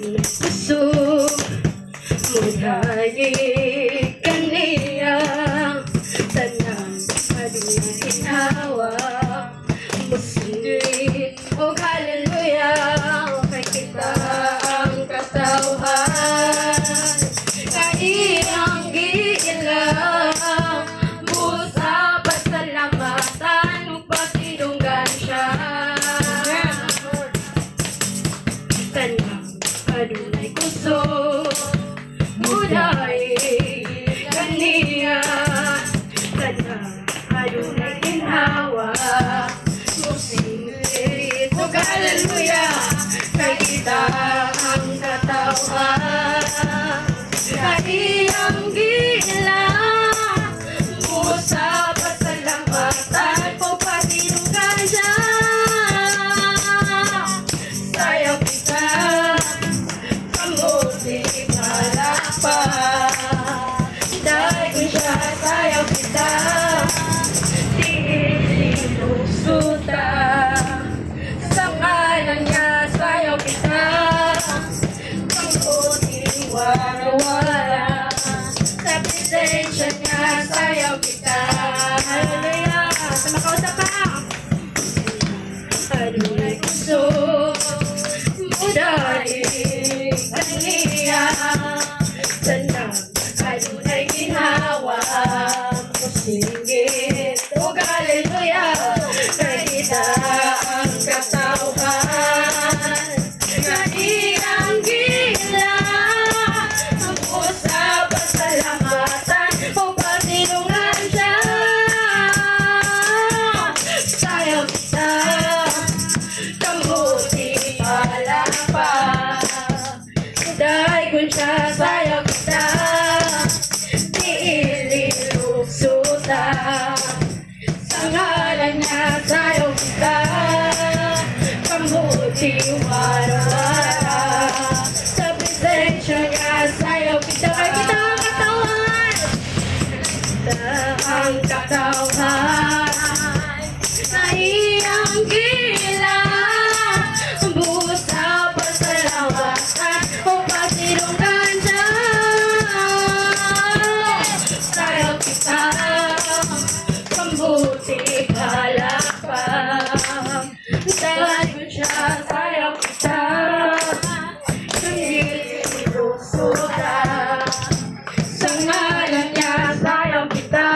Adunay kusog, mudayig kaniya. Tanan adunay ginhawa, musinggit og hallelujah. Kay kita ang katawhan nga iyang giila. Busa pasalamatan ug pasidunggan siya. Tanang adunay kusog, mudayig kaniya. Tanang adunay ginhawa, musinggit og hallelujah. Kay kita ang katawhan nga iyang giila. Busa pasalamatan ug pasidunggan siya. Sayaw kita, kamuti palakpak. Dahil siya, sayaw kita, tiil luksuta. Sa ngalan niya, sayaw kita, kamuti wala-wala. Sa presensya niya, sayaw kita. Hallelujah! Sa makausap pa! Adunay kusog, mudayig kaniya. Tanang adunay ginhawa, musinggit og hallelujah. Kay kita ang katawhan nga iyang giila. Busa pasalamatan ug pasidunggan siya. Sayaw kita, kamuti palakpak. Dahil siya, sayaw kita, tiil luksuta. Sa ngalan niya, sayaw kita, kamuti wala-wala. Sa presensya niya, sayaw kita. Kay kita ang katawhan. Kita ang katawhan na iyang giila. Busa pasalamatan ug pasidunggan siya. Sayaw kita, kamuti palakpak. Dahil siya, sayaw kita, luksuta. Sa ngalan niya, sayaw kita,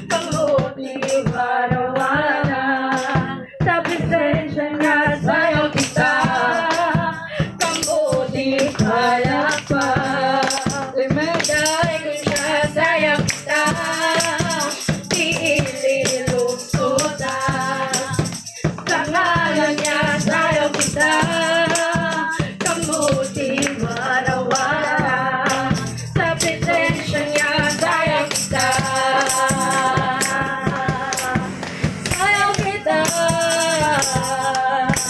kamuti wala-wala. Sa presensya niya, sayaw kita, kamuti palakpak. Amen. Dahil siya, sayaw kita, tiil luksuta. Sa ngalan niya, sayaw kita, kamuti wala-wala. Sa presensya niya, sayaw kita. Sayaw kita.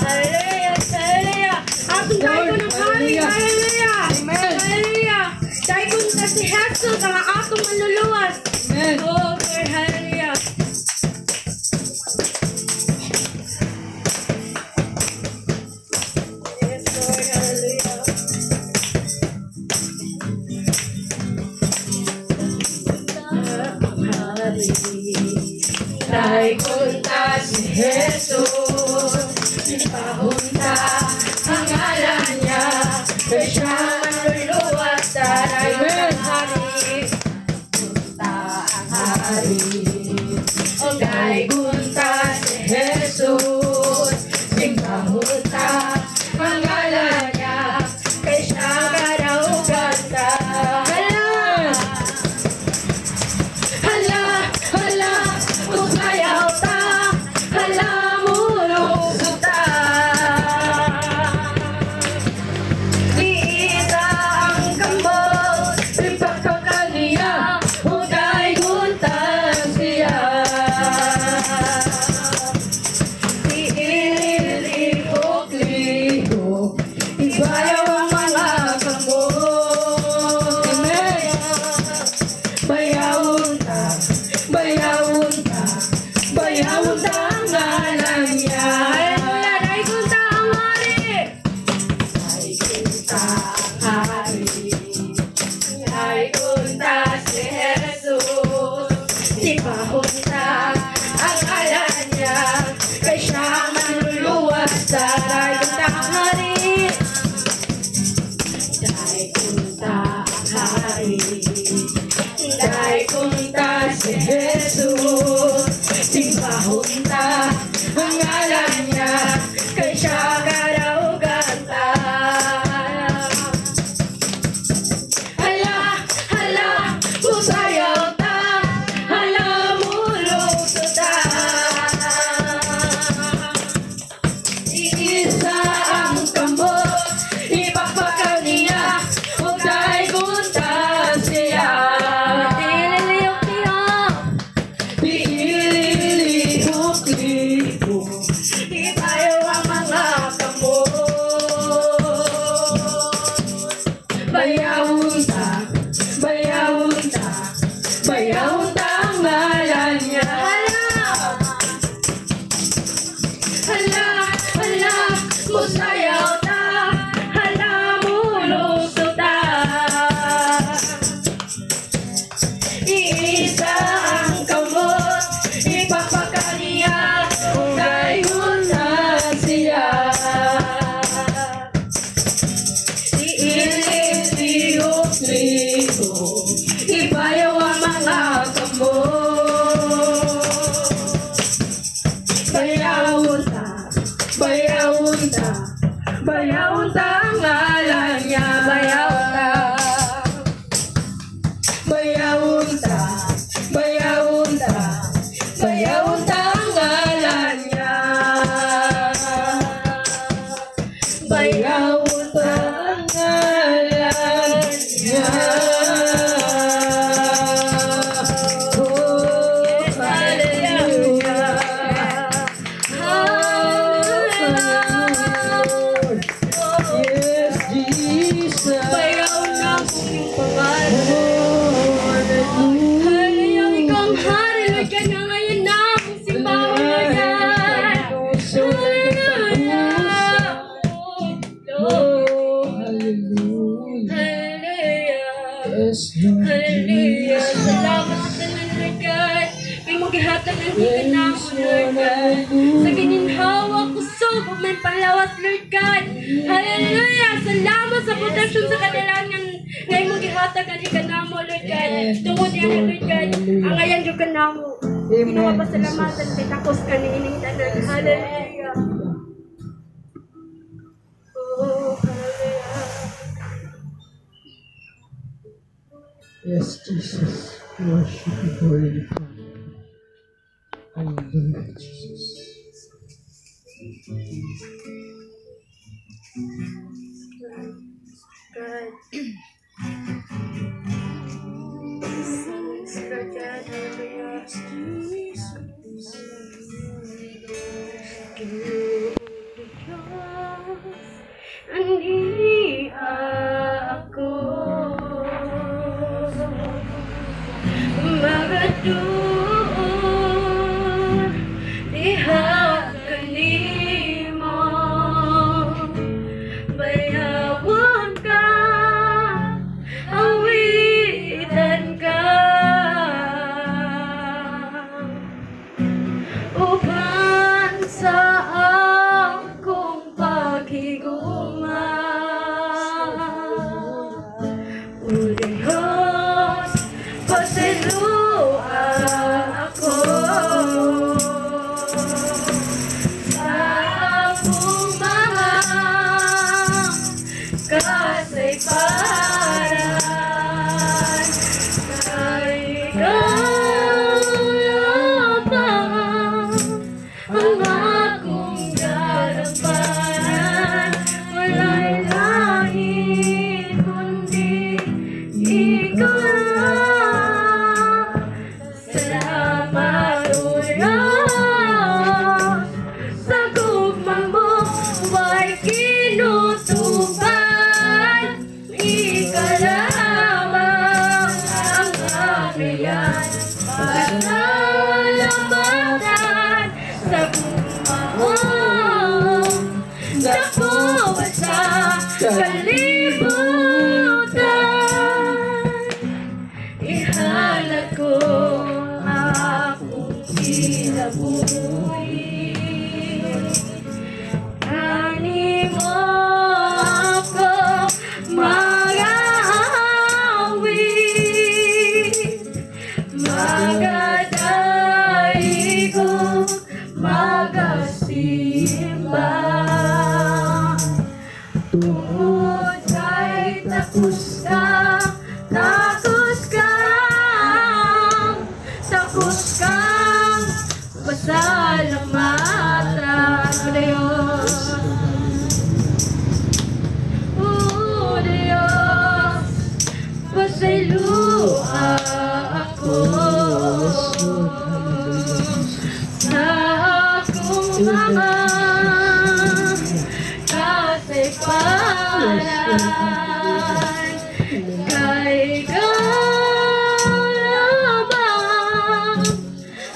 Hallelujah, hallelujah. Atong daygon ang hari. Hallelujah. Amen. Hallelujah. Daygon ta si Jesus ang atong manluluwas. Amen. Oh, Lord, hallelujah. Yes, Lord, hallelujah. Hari, daygon ta si Jesus, Ipahunta ang ngalan niya, kay siya manluluwas sa Amen. hari. Ngalan niya, kay siya kadaugan ta. Hala, hala, musayaw ta. Hala, mulukso ta. Iisa ang kamot, ipakpakan niya, ug daygon ta siya. Dililiyok-liyok. Dililihok-lihok, ibayaw ang mga kamot. Bayawon ta, bayawon ta, bayawon ta ang ngalan niya. Hala! Hala, hala, musayaw ta. Hala, mulukso ta. Iisa ang kamot, ipakpakan niya, ug daygon ta siya. Iilihok-lihok, ibayaw ang mga kamot. Bayawon ta, bayawon ta, bayawon ta ang ngalan niya. Bayawon ta, bayawon ta, bayawon ta, bayawon ta ang ngalan niya. Bayawon ta ang ngalan niya. Oh, hallelujah. Hallelujah. Yes, Jesus. Bayaw na akong pangalan. Oh, hallelujah. Hallelujah, ikaw ang hari, Lord God, nga ngayon na akong simbahon, Lord God. Hallelujah. Oh, hallelujah. Hallelujah. Yes, Lord Hallelujah. Jesus. Salamat sa tanan, Lord God. Kay mo gihatag ang ka namo, Lord God. Sa gininhawa, kusog, ug may palawas, Lord God. Hallelujah. Salamat sa protection sa kadalangan nga imong gihatag ang ka namo, Lord God. Tungod niya, Lord God. Ang ayan jud ka namo. Ginoo, pasalamatan kay takos ka niining tanan. Hallelujah. Oh, hallelujah. Yes, Jesus. We worship you, Holy Father. Hallelujah, Jesus. God. Yes, Lord God. Hallelujah. Diyos, ani ako magaduol diha kanimo, bayawon ka, awitan ka, uban sa akong paghigugma. O Diyos, pasayloa ako sa akong mga kasayparan, kay ikaw lamang ang akong garapanan. Walay lain kundi ikaw lang. Salamat, O Diyos, sa gugma mo way kinutuban. Ikaw lamang ang angayan, pasalamatan sa gugma mo dako sa kalibutan. Ihalad ko akong kinabuhi. Kanimo ako mag-aawit, magadayeg, magasimbag. lamang. Tungod kay takos ka, takos ka, takos kang pasalamatan. O Diyos, O Diyos, pasaylua ako Yes, Lord. Hallelujah, Jesus. Sa akong mga kasaypanan. Kay ikaw lamang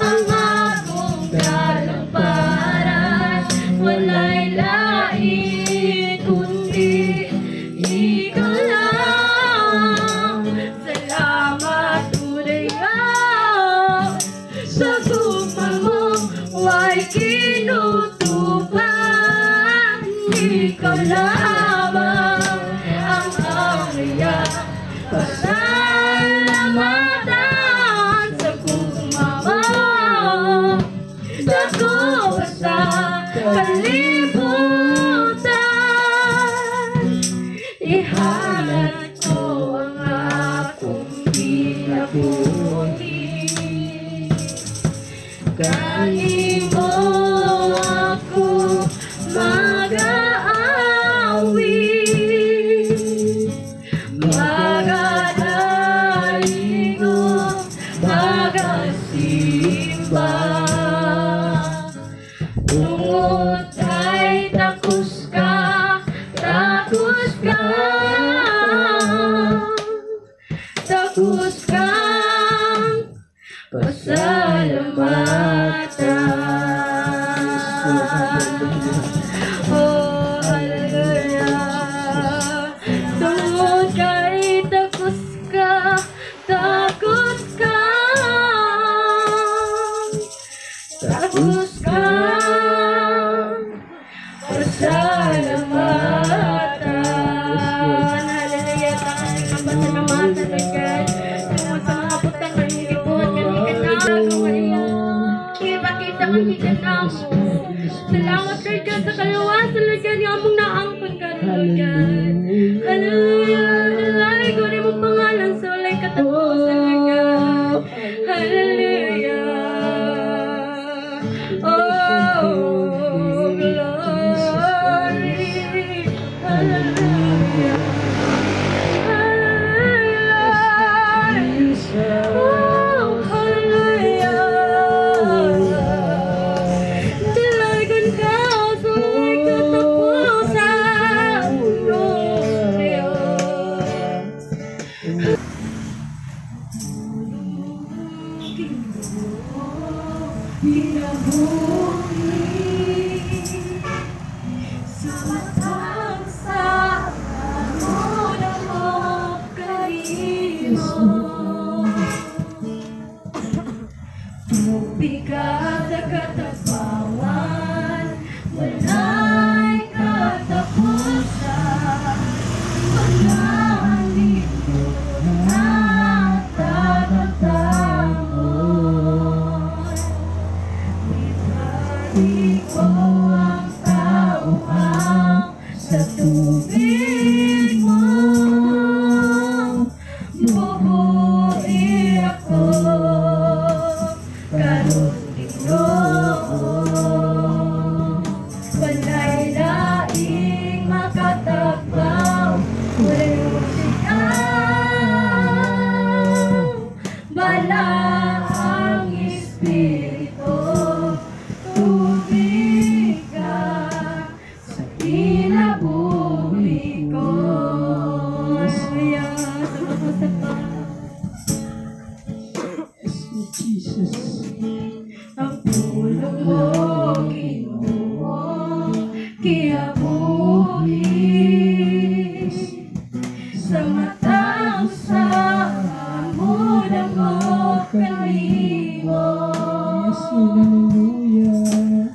ang akong kalamparan. Walay lain kundi ikaw lang. Salamat, O Diyos, sa gugma mo way kinutuban. Ikaw lamang ang aming pasalamatan sa gugma mo. Dako sa kalibutan. Ihalad ko ang akong kinabuhi. Kanimo ako magaawit, magadayeg, magasimba. Tungod kay takos ka, takos ka, takos kang pasalamatan. Oh, hallelujah. Tungod kay takos ka, takos ka, takos ka, pasalamatan. Hallelujah. Takos kang pasalamatan, Lord God. Tungod sa mga butang nga gibuhat kani Ipakita nga gikanamo. Salamat, Lord God, sa kaluwasan, Lord God, nga among naangkon karon, Lord God. Hallelujah. Hallelujah. Ko mong pangalan sa walay katapusan, Lord God. Hallelujah. Oh, glory. Hallelujah. Hallelujah. Oh, hallelujah. Dalaygon ka sa walay katapusan. Oh, Diyos. Kinabuhi sa matang sa mo kanimo. Tubig ka sa katagbawan, walay katapusan. Pagkaanindot natatamon. Ibalik ko ang tauhan sa tubig mo. Bubuhi ako karon, Ginoo. Walay laing makatagbaw, Wala ikaw. Balaang Espiritu, tubig ka sa kinabuhi ko. Hallelujah. Sa pa. Yes, Jesus. Ang pulong mo, Ginoo, kinabuhi sa matang sa mo kanimo. Yes, Lord, hallelujah.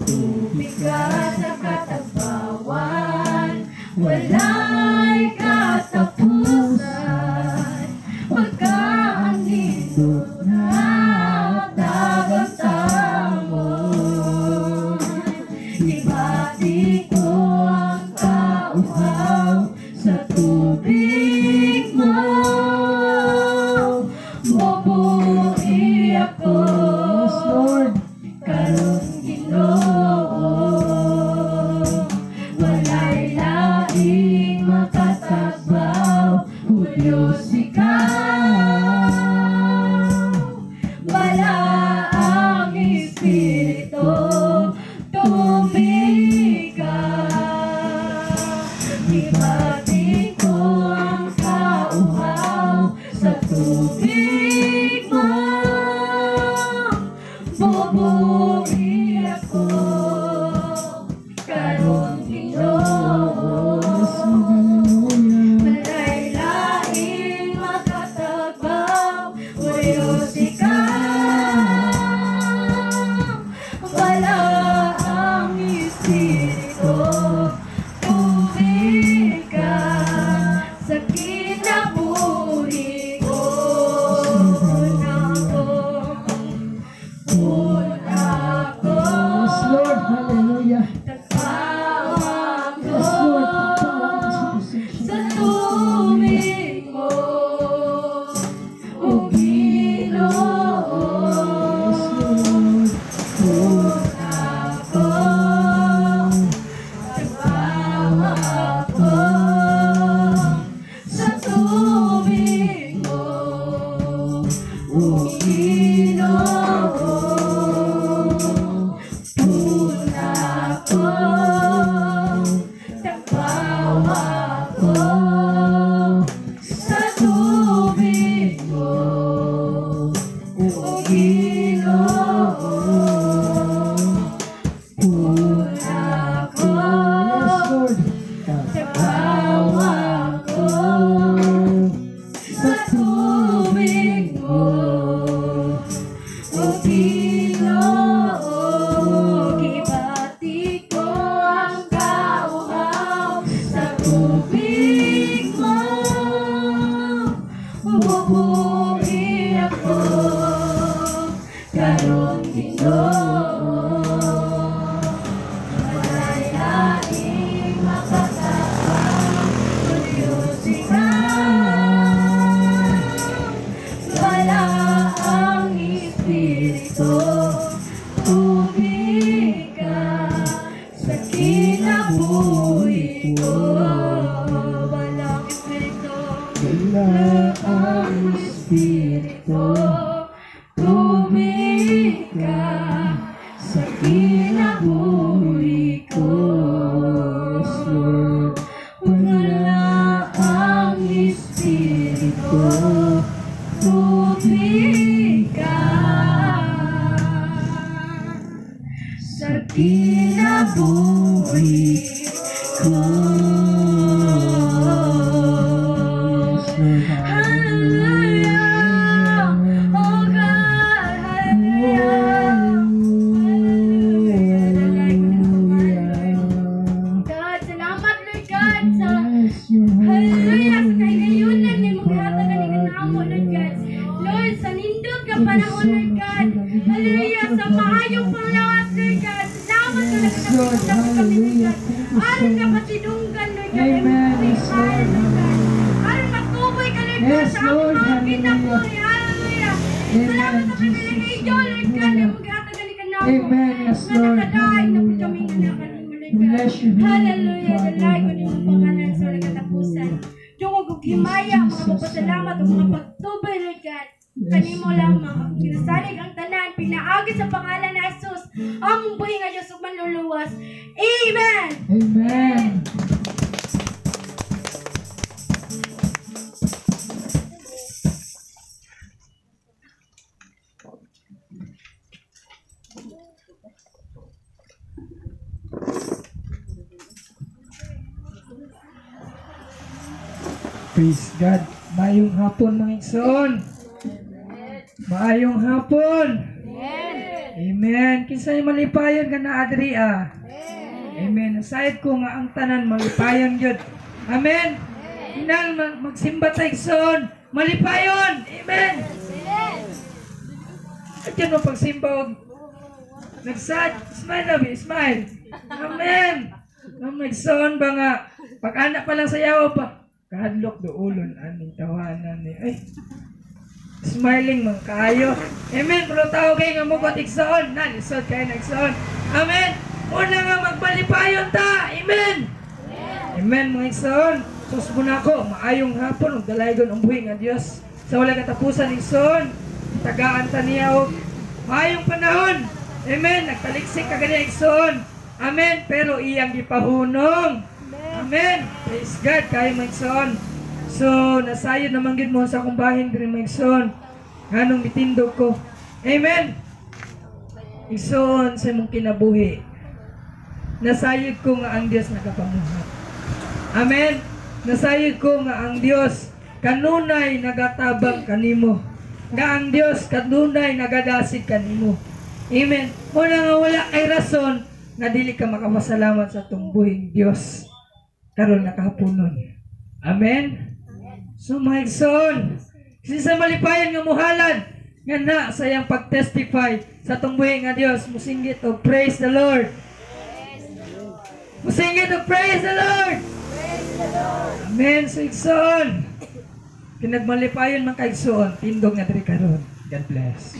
Tubig ka sa katagbawan, walay katapusan. Pagkaanindot na tagatamon. Gibati ko ang kauhaw sa tubig mo. Mubuhi ako. Yes, Lord. Karon, Ginoo, walay laing makatagbaw o Diyos ikaw. Wala ang Espiritu, tubig ka. Gibati ko ang kauhaw sa tubig mo. Bubuhi ako karon, Ginoo. Yes, Lord. Hallelujah. Walay laing makatagbaw o Diyos ikaw. Wala ang Espiritu, tubig ka sa kinabuhi ko. Nako, ako. Yes, Lord. Hallelujah. Tagpawa ko Yes, Lord. Tagpawa ko sa presensya. Sa tubig mo, O Ginoo. Yes, Lord. Ako, tagpawa ko sa tubig mo, O Ginoo. Puna ko, tagpawa ko sa tubig mo, O Ginoo. Puna ko, Yes, Lord. tagpawa ko sa tubig mo, O Ginoo. Gibati ko ang kauhaw sa tubig mo. Bubuhi ako karon, Ginoo. Walay laing makatagbaw o Diyos ikaw. Wala ang Espiritu, tubig ka sa kinabuhi ko. Walang Espiritu, Wala ang Espiritu, tubig ka sa kinabuhi ko. Yes, Lord. Wala ang Espiritu, tubig ka sa kinabuhi ko. Yes, Lord. Hallelujah! Oh God, hallelujah! Hallelujah! God, salamat, Lord God, sa Yes, your Hallelujah! Sa kahigayunan nga imong gihatag ani kanamo, Lord God. Lord, sa nindot nga panahon, Lord God. Hallelujah! Sa maayong panglawas, Lord God. Salamat ka Yes, Lord. nagkatapos kami, Lord Hallelujah. God. Thank you so Aron ka much. pasidunggan, Lord God. Amen. Yes, Lord. Lord God. Aron matuboy ka, Lord God, Yes, sa among Lord. mga Hallelujah. kinabuhi. Hallelujah! Amen, Salamat sa Jesus. pribilehiyo, Lord God, nga imong gihatag ani kanamo. Amen. Yes, Nga Lord. nakadaig na pud kami Hallelujah. nga nakanimo, Lord God. Bless you, Heavenly Hallelujah. Father. Dalaygon imong pangalan sa walang katapusan. Dungog og himaya, mga Jesus. pagpasalamat ug mga pagtubay, Lord God. Yes, Kanimo Lord. lamang akong ginasalig ang tanan pinaagi sa pangalan ni Jesus, among buhi nga Diyos ug manluluwas. Amen. Amen. Praise God. Maayong hapon, mga igsoon. Maayong hapon. Amen. Kinsay malipayon ka na adri ah. Amen. Nasayod ko nga ang tanan malipayon gyud. Amen. Inal magsimba ta, igsoon. Malipayon. Amen. At yan mo pagsimba og nagsad, smile na, be, smile. Amen. No, nagsoon ba nga pag anak pa lang sa yawa pa kahadlok do ulon aning tawanan ni ay smiling man kaayo. Amen. Pero tao kay nga mugot igsoon na lisod kay nagsoon. Amen. Una nga magbalipayon ta. Amen. Amen mga igsoon. Sus muna ako maayong hapon ug dalaygon ang buhi nga Dios sa wala katapusan igsoon. Tagaan ta niya og maayong panahon. Amen. Nagtaliksik ka gani igsoon. Amen. Pero iyang gipahunong. Amen. Praise God kayo mga igsoon. So nasayod naman gid mo sa akong bahin diri mga igsoon. Nganong mitindog ko. Amen. Igsoon sa imong kinabuhi. Nasayod ko nga ang Dios nagapamuhat. Amen. Nasayod ko nga ang Dios kanunay nagatabang kanimo. Nga ang Dios kanunay nagadasig kanimo. Amen. Muna nga wala kay rason nga dili ka makapasalamat sa atong buhing Dios karon nakahaponon. Amen. So mga igsoon, sa malipayon nga muhalan nga na sa iyang pag-testify sa atong buhi nga Dios, musinggit og praise the Lord. Musinggit og praise the Lord. Amen. So igsoon, pinagmalipayon man kay igsoon, tindog nga diri karon. God bless.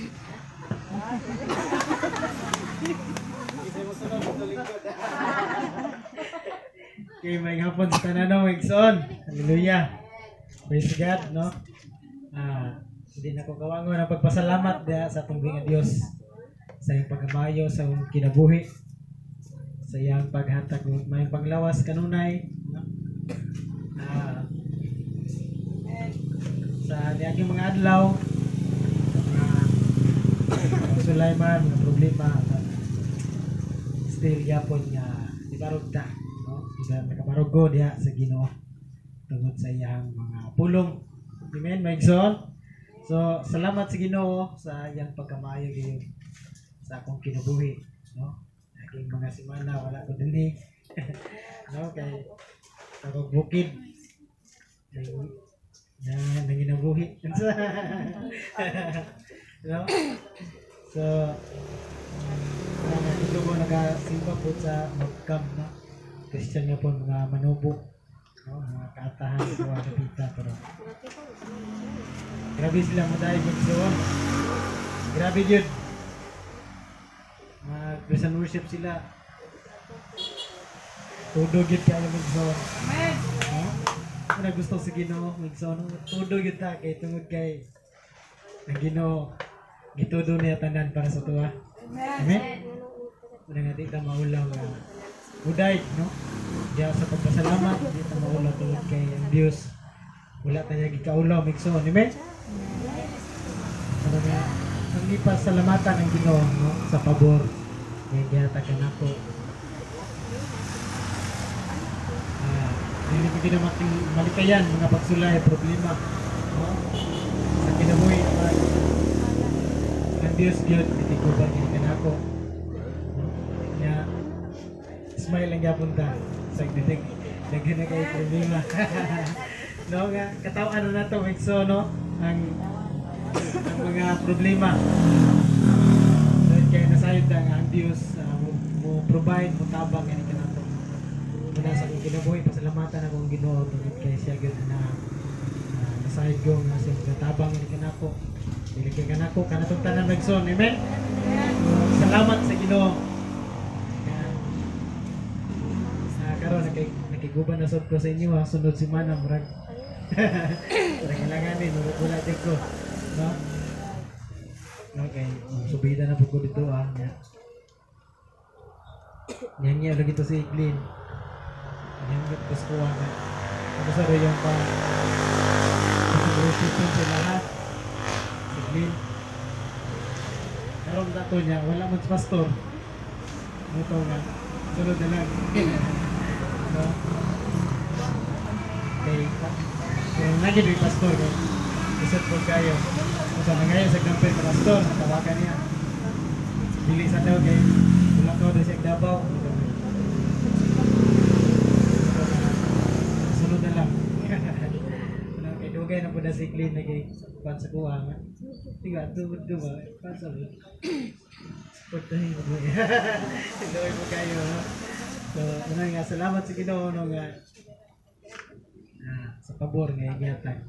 Okay, may hapon sa tanan igsoon. Hallelujah. Praise God, no? Hindi na ko kawangon ang pagpasalamat diha sa atong buhi nga Dios sa iyang pagkamayo, sa iyang kinabuhi, sa iyang paghatag og maayong panglawas kanunay, no? Sa niaging mga adlaw, mga sulay man, mga problema, still gyapon nga ibarog ta, no? Nakabarog ko diha sa Ginoo tungod sa iyang mga pulong. Amen, mga igsoon. So, salamat sa Ginoo sa iyang pagkamayo gyud sa akong kinabuhi, no? Naging mga semana wala ko dinhi. No, kay ako bukid na nanginabuhi. No? So, dito ko nagasimba po sa magkam, no? Christian nga po mga manubo, no? Mga kaatahan sa mga kapita, pero grabe sila mo dahil magsuon. Grabe yun. Mag-present worship sila. Todo gyud kayo magsuon. Amen. No? Kung gusto sa Ginoo magsuon, todo gyud ta kay tungod kay ang Ginoo gitudo niya tanan para sa tuwa. Amen. Una nga di ta maulaw nga buday, no? Diya sa pagpasalamat, di ta maulaw tungod kay ang Dios. Wala tayo gikaulaw magsuon. Amen. Ano nga ang ipasalamatan ang Ginoo, no, sa pabor nga gihatag kanako. Dili ko gina malikayan mga pagsulay problema, no? Sa kinabuhi ang Dios gyud mitiguban kini kanako. Nya smile lang gyapon ta sa daghan na kay problema. No nga kataw-an na nato igso, no, ang mga problema. Dahil kaya nasayod na nga ang Dios mo provide, mo tabang kini kanako. Muna sa akong kinabuhi, pasalamatan akong Ginoo tungod kay siya gyud na nasayod ko nga siya tabang kini kanako. Dili kay kanako kanatong tanan magson. Amen. Salamat sa Ginoo. Karon nakiguban na sud ko sa inyo ha, sunod semana murag murag kailangan ni murag wala jud ko, no? Okay, subida na pud ko dito ah. Nyanya lagi to si Glenn. Nyanya ko sa kuha nga. Tapos sa yung pa worshipin sa lahat. Si Glenn. Karon dato niya, wala man sa pastor. Muto nga. Sunod na lang. No? Okay. Kung lagi may pastor, kay isot po kayo. Kung sa mga sa example ka pastor, tawagan niya. Dili sa daw kay wala ko sa Davao. Sunod na lang. Kay dugay na po na si Glenn na kay kuan sa kuha nga. Tiga, duwa, kuan sa Portahin mo. Enjoy mo kayo, no? So, ano nga, salamat sa Ginoo, no, nga sa pabor nga gihatag.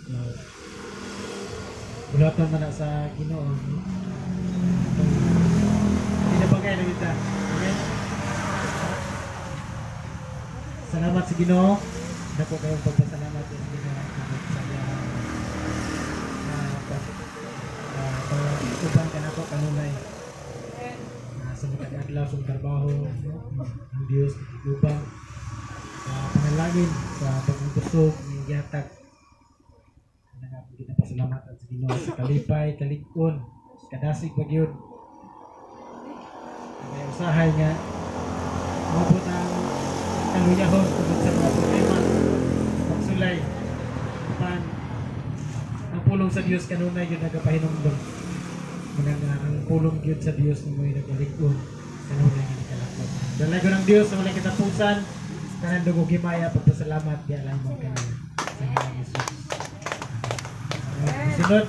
So, buhaton man na sa Ginoo, no? Hindi na ba kayo nakita? Okay? Salamat sa Ginoo. Dako kayong pagpasalamat sa Ginoo sa uban ka nako kanunay. Sa matag adlaw sa trabaho, no? Ang Dios gubang sa panalangin sa pagpusog ng gihatag. Ano nga po ginapasalamatan sa Ginoo sa kalipay, kalig-on, kadasig pa gyud. May usahay nga moabot ang kaluyahon tungod sa mga problema, pagsulay, apan ang pulong sa Dios kanunay gyud nagapahinumdom. Muna nga ang pulong gyud sa Dios mo nagalig-on kanunay nga nakalakot. Dalay ko ng Dios sa walay katapusan, tanan dugo gimaya pagpasalamat di alam mo kanunay sa ngalan ni Jesus. Sunod.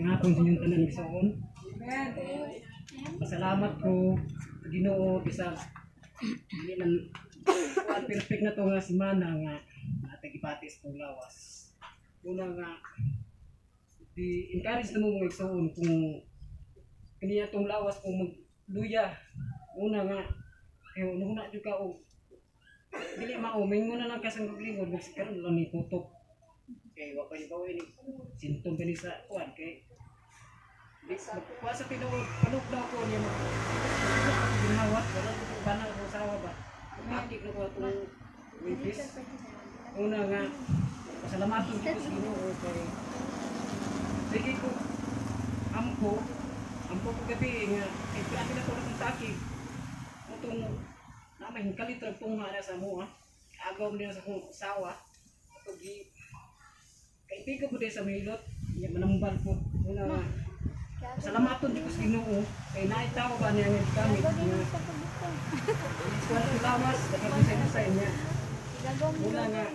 Hapon sa inyong tanan igsoon. Pasalamat ko sa Ginoo bisag dili man perfect na to nga semana nga atay gibati sa tong lawas. Una nga di encourage na mo mga igsoon kung kaniya tong lawas kung magluya. Una nga kay una jud ka og dili mao mingon na lang ka sa guglingon magkaron lang ni putok. Kay wa pa ni ni sintom kani sa kuan kay magkuha sa tinuod palugdaw ko niya ginawat wala ko bana ko usawa ba akit na ko atong wibis. Una nga pasalamaton ko sa Ginoo kay sige ko ampo ko gabi nga kay akin na ko ng taki atong namay hingkalit ra tungha na sa mo agaw niya sa akong usawa ato gi kay pigo ko sa mahilot niya manambal ko. Una nga pasalamaton jud ko sa Ginoo kay naitaw ba niya nga gigamit nga kuan ang lawas nagabusay-busay niya. Muna nga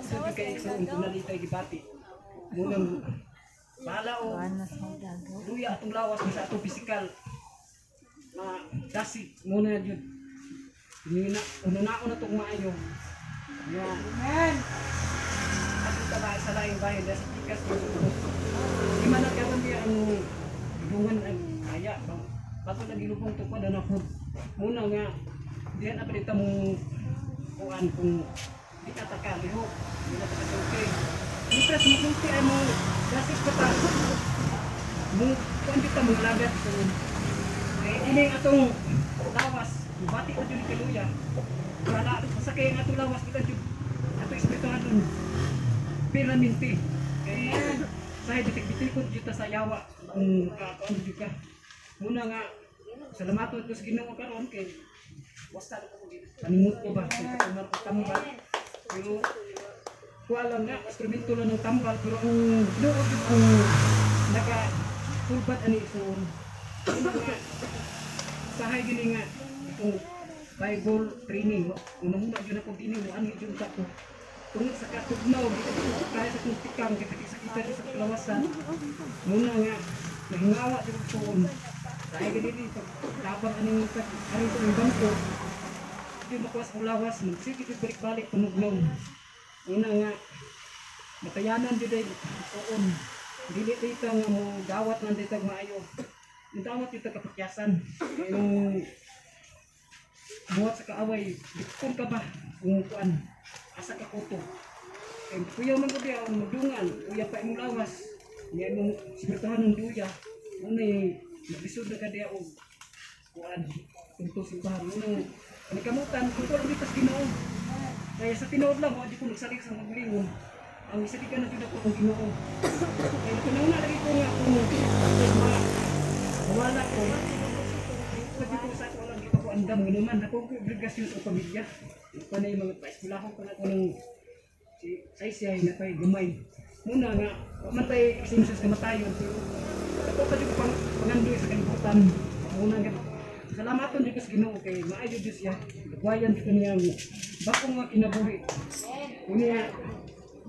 sud kay igsoon kung nalitay gibati. Muna bahala o luya atong lawas sa atong pisikal ma dasig muna jud. Una na tong maayo. Nga atong tabahay sa laing bahin dahil sa tikas jud. Di man nagkaroon niya ang dungan ang kaya bang bato lagi lubong to kuan na food. Muna nga diyan na palita mong kuan kung di ka taka lihok, di na taka sulti. Mientras mo sulti ay mo dasig pa ta. Mo kuan kita mo lagat kung ay ini atong lawas, bati pa jud kaluya. Wala sa kay ang atong lawas kita jud ato espirituhanon permanente. Kay sa bitik-bitikod jud ta sa yawa kung kakuan jud ka. Muna nga salamaton ko sa Ginoo karon kay wasta na ko panimot ko ba kay katumar ko tambal. Pero kuha lang nga instrumento lang ng tambal pero ang Ginoo jud ang naka tulbat ani isuon. Muna nga sahay gini nga itong Bible training unang-una jud ako dinhi mo ani jud ta ko. Tungod sa katugnaw, kaya sa itong tikang, kita sa kalawasan. Muna nga, nahingawa dito po. Kaya ganito, pagtabang anong itong bangko, hindi makuha sa lawas, magsige dito balik-balik, tumugnaw. Muna nga, matayanan dito ay suon. Dili dito nga mo dawat man dito maayo. Yung dawat dito kapakyasan. Yung buhat sa kaaway, dikton ka ba kung kuan? Asa ka kuto. Kay kuya man gud ang magdungan, kuya pa imong lawas. Niya imong espirituhan ng duya. Unay naglisod na ka diya og kuan tungtong simbahan. Unang panikamutan kuto lang dito sa Ginoo. Kaya sa tinuod lang wa di ko nagsalig sa maglingon. Ang isaligan na jud ako ang Ginoo. Kaya nauna lagi ko nga kung mawala ko. Pwede ko sa ako lang di pa ko andam ngano man ako ko obligasyon sa pamilya. Panay mga paeskwelahon pa na ko ng si saysay na pay gamay. Muna nga man tay extensions kamatayon pero ato pa jud pang pangandoy sa kalibutan. Muna nga salamatan jud sa Ginoo kay maayo jud siya. Gwayan jud niya bako nga kinabuhi. Unya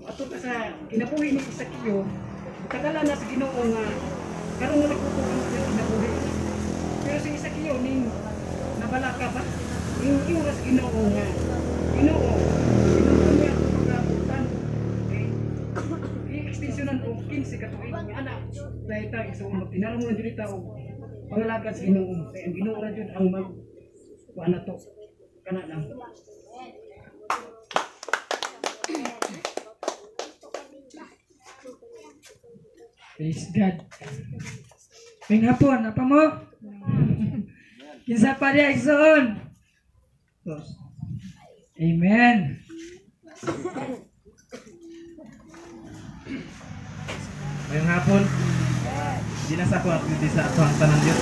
ato pa sa kinabuhi ni Sakeo, tagala na sa Ginoo nga karon na nagtutok ang kinabuhi. Pero si Sakeo ning nabalaka ba? Yung sa Ginoo nga Ginoo, Ginoo niya pagkabutan. Okay? I-extensionan og 15 ka tuig nga anak. Dahil ta so magtinarong na jud ta og pangalagad sa Ginoo. Kay ang Ginoo ra jud ang mag kuan na to. Kana lang. Praise God. May hapon, apa mo? Kinsa pa diya, igsoon? Amen. Ngayong hapon, di na sa ako at hindi sa ato ang tanan Diyos.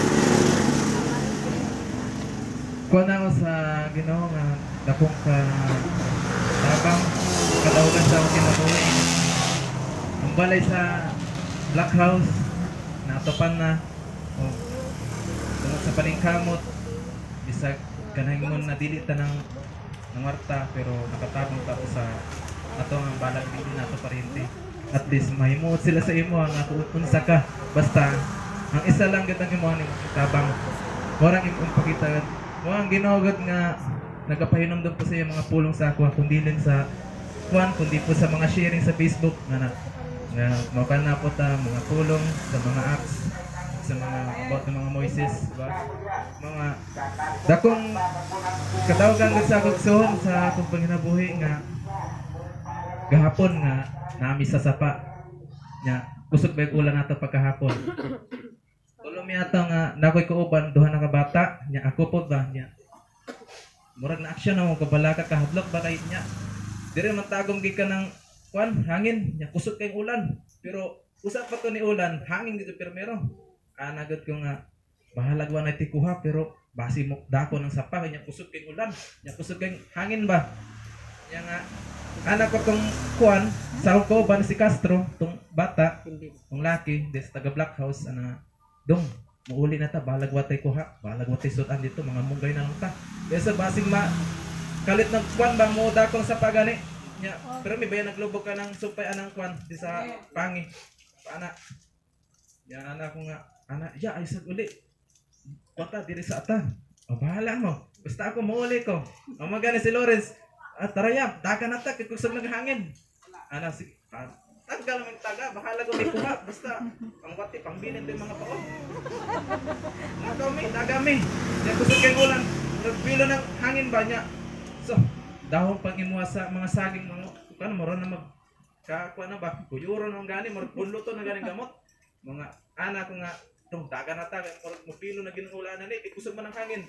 Kuha na ako sa Ginoo nga dakong ka tabang kadaogan sa akong kinabuhi. Ang balay sa Black House, natupan na. O, tungod sa paningkamot, bisag kanahimon na dili ta ng warta, pero nakatabang ta sa ato ang balag dili nato parente. At least mahimuot sila sa imo ang unsa ka. Basta ang isa lang gid ang imo ni tabang. Warang imong pakita. Mo ang Ginoo gud nga nagapahinomdom po sa iya mga pulong sa ako kundi lang sa kuan kundi po sa mga sharing sa Facebook nga na nga makan na po ta mga pulong sa mga apps sa mga about ng mga Moises ba mga dakong katawagan gud sa akong igsoon sa akong panginabuhi nga gahapon nga nami sa sapa nya kusog ba ulan nato pagkahapon. Tulo mi ato nga nakoy kauban duha na ka bata nya ako pod ba nya murag na action na mo kabalaka kahadlok ba kay nya dire man tagom gikan ng kuan hangin nya kusog kay ulan pero usap pa to ni ulan hangin dito permero ana gud ko nga bahalag wa na tikuha pero basi mo dako ng sapa nya kusog kay ulan nya kusog kay hangin ba nya nga anak ko tong kuan sa ko ba si Castro tong bata tong laki des taga Black House ana dong muuli na ta balag watay kuha balag watay sutan dito mga munggay na lang ta kaysa basing ma kalit ng kuan ba mo dakong sa pagani nya pero may bayan naglubog ka ng supay anang kuan di sa pangi ana ya ana ko nga ana ya ay sad uli bata diri sa ata o bahala mo basta ako muuli ko ang magani si Lawrence. Ah, taraya, daga na ta, kay kusog naghangin. Ana, si, tanggal ang taga, bahala ko may kuha, basta, ang wati, pangbilin din mga paon. Nakaw mi, daga mi. Niya kusog kay ulan, nagpilo ng hangin ba niya? So, dahon pang imuha sa mga saging, mga, kano, moro na mag, kakuha na ba, kuyuro na ang gani, moro punluto na gani gamot. Mga, ana ko nga, tong daga na ta, moro mupilo na ginuulan na ni, kusog man ang hangin.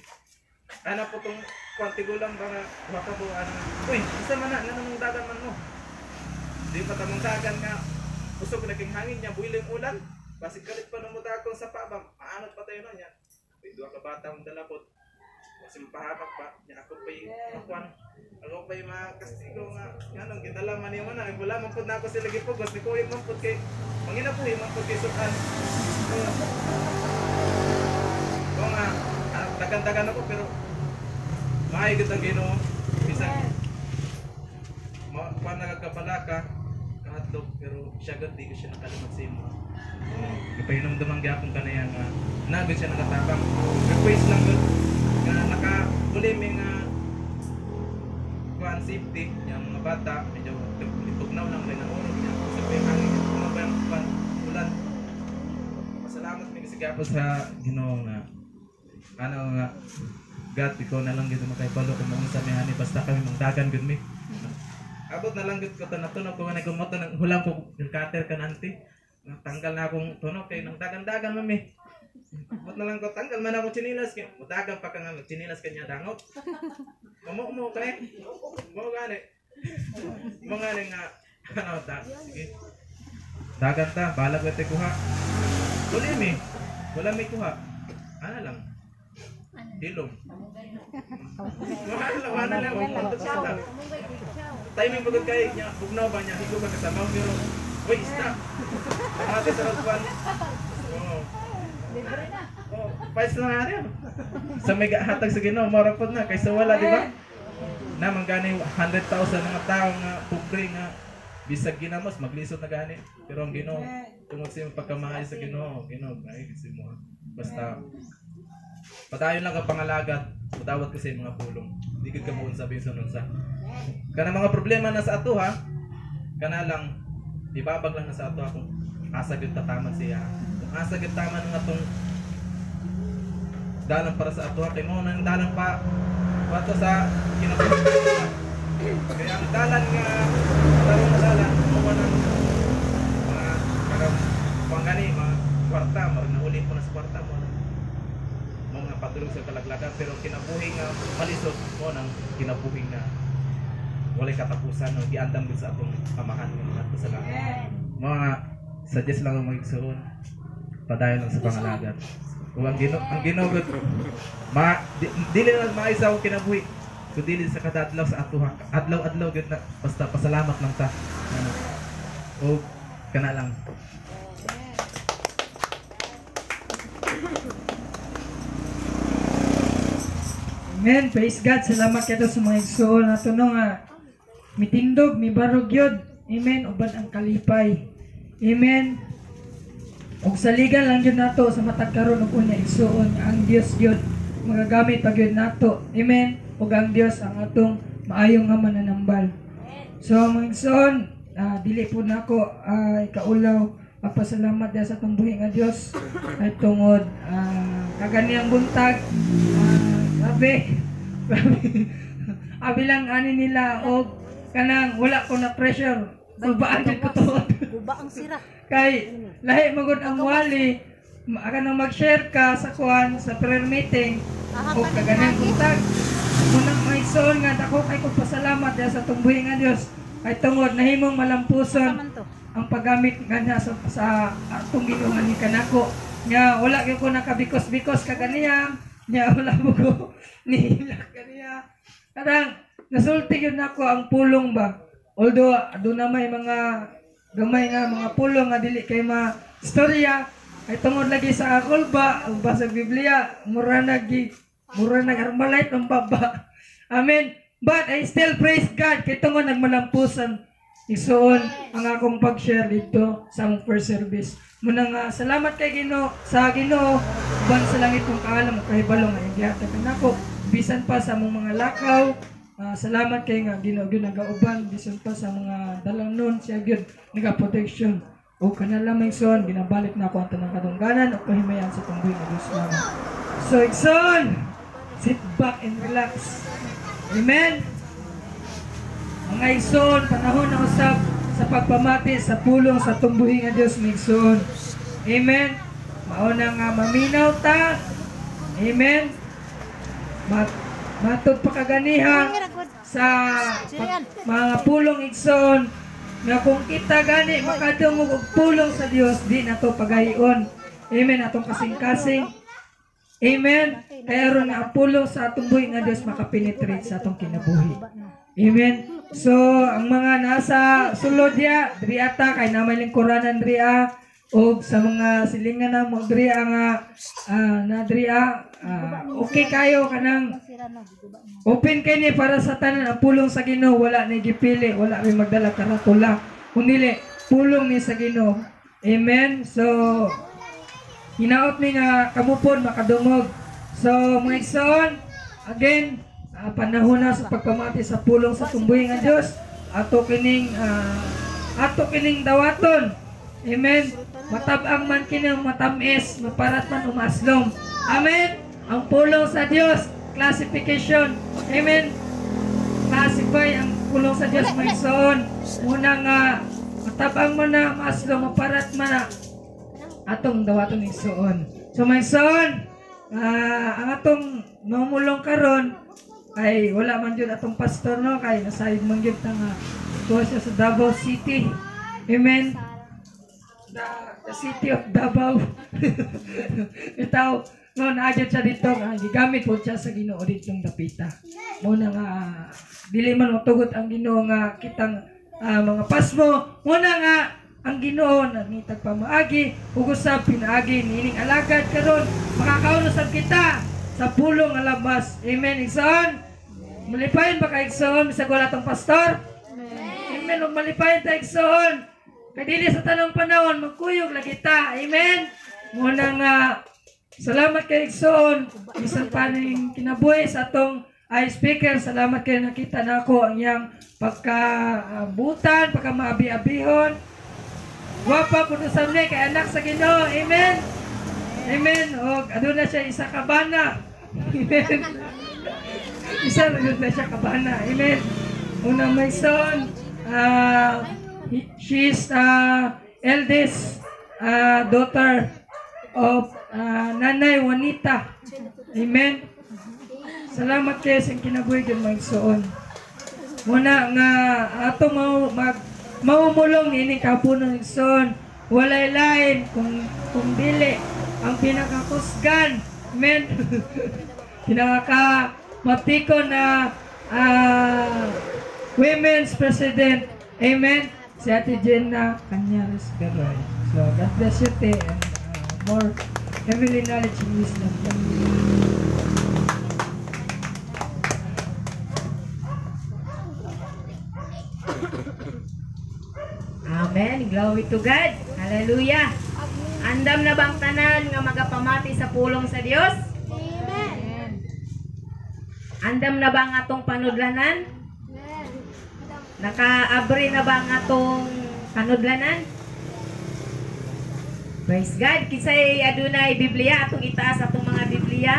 Ana po tong kwantigulang ba nga waka po ana uy isa man na nga dagan man mo di pa tamang dagan nga usog na king hangin niya builing ulan basig kalit pa namo dakong sa pa ba maanot pa tayo no niya uy duha ka bata ang dalapot kasi mapahamak pa niya ako pay kuan ako pay makastigo nga nganong gidala man niya man na wala man pud nako sila gipugos ni kuyog man pud kay manginabuhi man pud kay sukan ko nga dagan-dagan ako pero maayo gid ang Ginoo bisan ma nagkabalaka kahadlok pero siya gud di ko siya nakalimot sa imo. Gipahinomduman gyapon kanaya nga na gud siya nakatabang request lang gud nga nakauli mi nga kuan safety yang mga bata medyo tugnaw lang rin ang orog niya sa hangin kuno ba ang kuan ulan. Pasalamat mi kasi gyapon sa Ginoo nga ano nga God, ikaw na lang gid makaibalo kung maunsa mi ani basta kami mangdagan gud mi. Abot na lang gud ko tanatunog ko nga nagkumoto nang hulang ko yung cutter kananti. Tanggal na akong tunog kay nang dagan-dagan man mi. Abot na lang ko tanggal man akong tsinilas kay mudagan pa ka nga tsinilas kanya dangot. Mamo mo kay. Mo gani. Mo gani nga ano ta sige. Dagan ta balag wete kuha. Uli mi. Wala may kuha. Ana lang. Hilom. Wala lang. Timing bagod kay niya, bugnaw ba niya, higo ka kasama, pero Wait, stop. Pamati sa ragwan. Oo. Oh, pais na nga rin. Sa may hatag sa Ginoo, mora pod na kaysa wala, di ba? Na man gani 100,000 nga tao nga pobre nga bisag ginamos maglisod na gani. Pero ang Ginoo tungod sa imong pagkamaayo sa Ginoo, Ginoo ay kasi mo. Basta padayon lang ka pangalagat, mudawat ka sa imong mga pulong. Di gid ka muunsa bisan unsa. Kana mga problema na sa ato ha. Kana lang ibabag lang na sa ato kung asa gyud tataman siya. Kung asa gyud taman nga atong dalan para sa ato kay mo nang dalan pa wato sa kinabuhi. Kaya ang dalan nga tarong nga dalan mo nang mga kanang pangani mga kwarta mo nauli po na sa kwarta mo na mo nga padulong sa kalaglagan, pero kinabuhi nga malisod mo nang kinabuhi nga walay katapusan no giandam gud sa atong amahan nga ngadto sa langit. Mga suggest lang ang magigsuon, padayon lang sa pangalagat. Kung ang Ginoo gud ma dili lang maayo sa akong kinabuhi kun dili sa kada adlaw sa ato adlaw-adlaw gud na basta pasalamat lang ta. O kana lang. Amen. Praise God. Salamat kato sa mga igsuon nato no nga mitindog, mibarog yun. Amen. Uban ang kalipay. Amen. Og saligan lang yun nato sa matag karon og unya igsuon ang Dios yun magagamit pag yun nato. Amen. Og ang Dios ang atong maayong nga mananambal. So mga igsuon, dili po nako ikaulaw magpasalamat diha sa atong buhi nga Dios ay tungod kaganiyang buntag. Grabe. Abi lang ani nila og kanang wala ko na pressure. Gubaan jud ko tuod. Guba ang sira. Kay lahi magud ang wali kanang mag-share ka sa kuan sa prayer meeting o kaganang buntag. Munang may igsoon nga dako kay ko pasalamat diha sa atong buhi nga Dios ay tungod nahimong malampuson ang paggamit nga sa atong Ginoo ni kanako nga wala gyud ko nakabikos-bikos kaganiya nya wala mo ko nihilak kaniya. Karang nasulti gyud nako ang pulong ba. Although aduna may mga gamay nga mga pulong nga dili kay ma istorya ay tungod lagi sa akulba ang basa Biblia mura nag Armalite ang baba. Amen. But I still praise God kay tungod nagmalampusan isuon ang akong pag-share dito sa among first service. Muna nga salamat kay Ginoo sa Ginoo uban sa langit kong kaalam ug kahibalo nga gihatag kanako bisan pa sa among mga lakaw. Salamat kay nga Ginoo gyud nagauban bisan pa sa mga dalangnon siya gyud naga-protection. O kanala may son ginabalik na ako ang tanang kadungganan ug kahimayan sa tunggoy nga Dios mama. So igsoon, sit back and relax. Amen. Mga igsoon, panahon na usab sa pagpamati sa pulong sa tumbuhi nga Dios mga igsoon. Amen. Mao na nga maminaw ta. Amen. Matod pa kaganiha sa mga pulong igsoon nga kung kita gani makadungog og pulong sa Dios di nato pagayon. Amen. Atong kasing-kasing. Amen. Kaya aron nga ang pulong sa atong buhi nga Dios makapenetrate sa atong kinabuhi. Amen. So, ang mga nasa sulod ya, diri ata kay na may lingkuranan diri og sa mga silingan na mo diri nga na diri okay kayo kanang open kay ni para sa tanan ang pulong sa Ginoo, wala ni gipili, wala may magdala karatula kundi pulong ni sa Ginoo. Amen. So, hinaot ni nga kamo pod makadungog. So, mga igsoon, again, panahon na sa pagpamati sa pulong sa tumbuhi nga Dios. Ato kining dawaton. Amen. Matab-ang man kini matamis, maparat man umaslong. Amen. Ang pulong sa Dios, classification. Amen. Classify ang pulong sa Dios mga igsoon. Muna nga matab-ang man na maslong, maparat man na atong dawaton igsoon. So mga igsoon, ang atong mamulong karon ay wala man jud atong pastor no kay nasayod man gyud ta nga tuwa siya sa Davao City. Amen. The city of Davao. Itaw no naadyo siya dito nga gigamit po siya sa Ginoo ditong dapita. Muna nga dili man matugot ang Ginoo nga kitang mga pasmo. Muna nga Ang Ginoo nangitag pamaagi ug usab pinaagi niining alagad karon makakaon usab kita sa pulong nga labas. Amen. Igsoon, malipayon ba ka igsoon bisag wala tong pastor? Amen. Ug malipayon ta igsoon. Kay dili sa tanang panahon magkuyog lagi ta. Amen. Muna nga salamat kay igsoon bisan pa ning kinabuhi sa atong ay speaker. Salamat kay nakita nako ang iyang pagkabutan, pagka maabi-abihon. Gwapa kuno sa ni kay anak sa Ginoo. Amen. Amen. Og aduna siya isa ka bana. Amen. Isa na siya ka bana. Amen. Una may son, she is eldest daughter of Nanay Juanita. Amen. Salamat kay sa kinabuhi gyud mga igsoon. Muna nga ato mao mag maumulong niini kapunon igsoon. Walay lain kung dili ang pinakakusgan. Amen. Pinaka mapiko na women's president. Amen. Si Ate Jenna Cañares Garoy. So God bless you, te, and more heavenly knowledge and wisdom. Amen. Glory to God. Hallelujah. Andam na bang tanan nga magapamati sa pulong sa Dios? Amen. Andam na ba ang atong panudlanan? Amen. Nakaabri na ba ang atong panudlanan? Praise God. Kinsay adunay Biblia, atong itaas atong mga Biblia.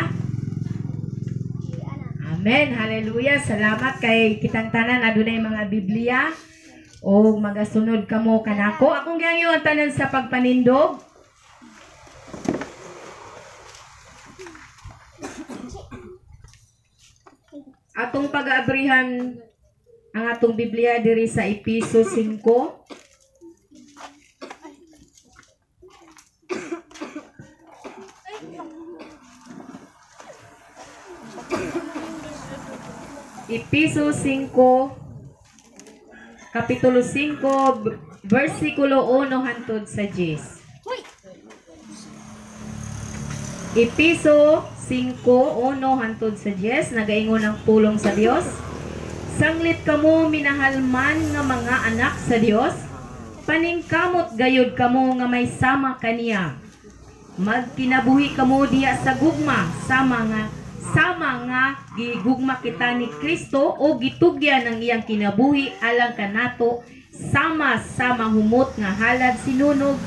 Amen. Hallelujah. Salamat kay kitang tanan adunay mga Biblia. O magasunod kamo kanako. Akong gihangyo ang tanan sa pagpanindog. Atong pag-aabrihan ang atong Biblia diri sa Episo 5. Episo 5, Kapitulo 5, versikulo 1 hangtod sa 10. Episo 5:1 hangtod sa 10, nagaingon ang pulong sa Dios. Sanglit kamo minahalman nga mga anak sa Dios, paningkamot gayud kamo nga may sama kaniya. Magkinabuhi kamo diya sa gugma, sama nga gigugma kita ni Kristo o gitugyan ang iyang kinabuhi alang kanato, sama-sama humot nga halad sinunog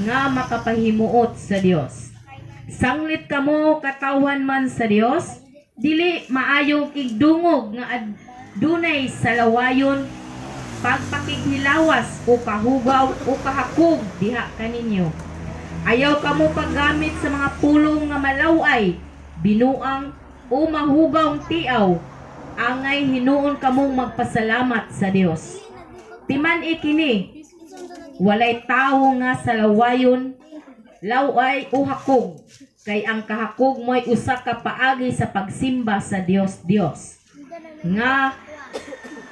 nga makapahimuot sa Dios. Sanglit kamo katawhan man sa Dios, dili maayong igdungog nga adunay sa lawayon, pagpakighilawas o kahugaw o kahakog diha kaninyo. Ayaw kamo paggamit sa mga pulong nga malaway, binuang o mahugawng tiaw, angay hinuon kamong magpasalamat sa Dios. Timan ikini, walay tawo nga sa lawayon, laway o hakog, kay ang kahakog mo'y usa ka paagi sa pagsimba sa Dios Dios nga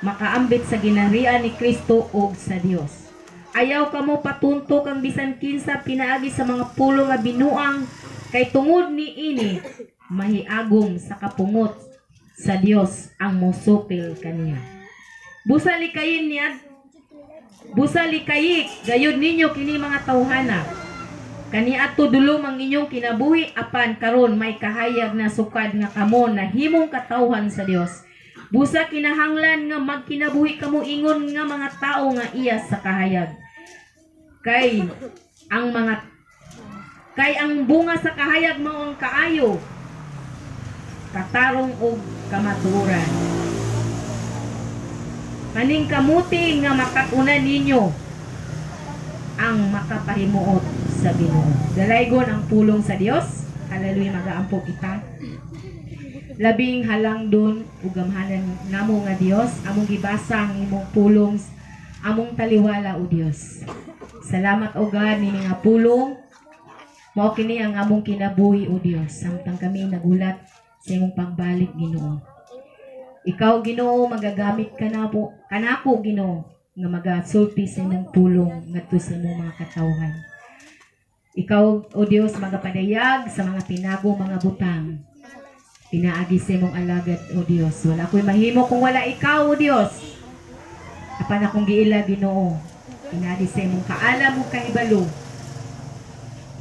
makaambit sa ginarian ni Kristo og sa Dios. Ayaw kamo patuntok ang bisan kinsa pinaagi sa mga pulong nga binuang, kay tungod ni ini mahiagom sa kapungot sa Dios ang mosupil kaniya. Busa likayin niya, busa likayik gayud ninyo kini mga tawhana. Kaniadto dulom ang inyong kinabuhi, apan karon may kahayag na sukad nga kamo nahimong katawhan sa Dios. Busa kinahanglan nga magkinabuhi kamo ingon nga mga tawo nga iya sa kahayag. Kay ang bunga sa kahayag mao ang kaayo, katarong og kamatuoran. Kaning kamuti nga makatunan ninyo ang makapahimuot sa Ginoo. Dalaygon ang pulong sa Dios. Hallelujah, magaampo kita. Labing halangdon ug gamhanan namo nga Dios, among gibasa ang imong pulong, among taliwala o Dios. Salamat o God nini nga pulong. Mao kini ang among kinabuhi o Dios samtang kami nagulat sa imong pagbalik, Ginoo. Ikaw, Ginoo, magagamit kanako, Ginoo. nga magasulti sa imong pulong ngadto sa imong mga katawhan. Ikaw, O Dios, magapadayag sa mga tinagong mga butang. Pinaagi sa imong alagad, O Dios. Wala ko'y mahimo kung wala ikaw, O Dios. Apan akong giila, Ginoo. Pinaagi sa imong kaalam ug kahibalo.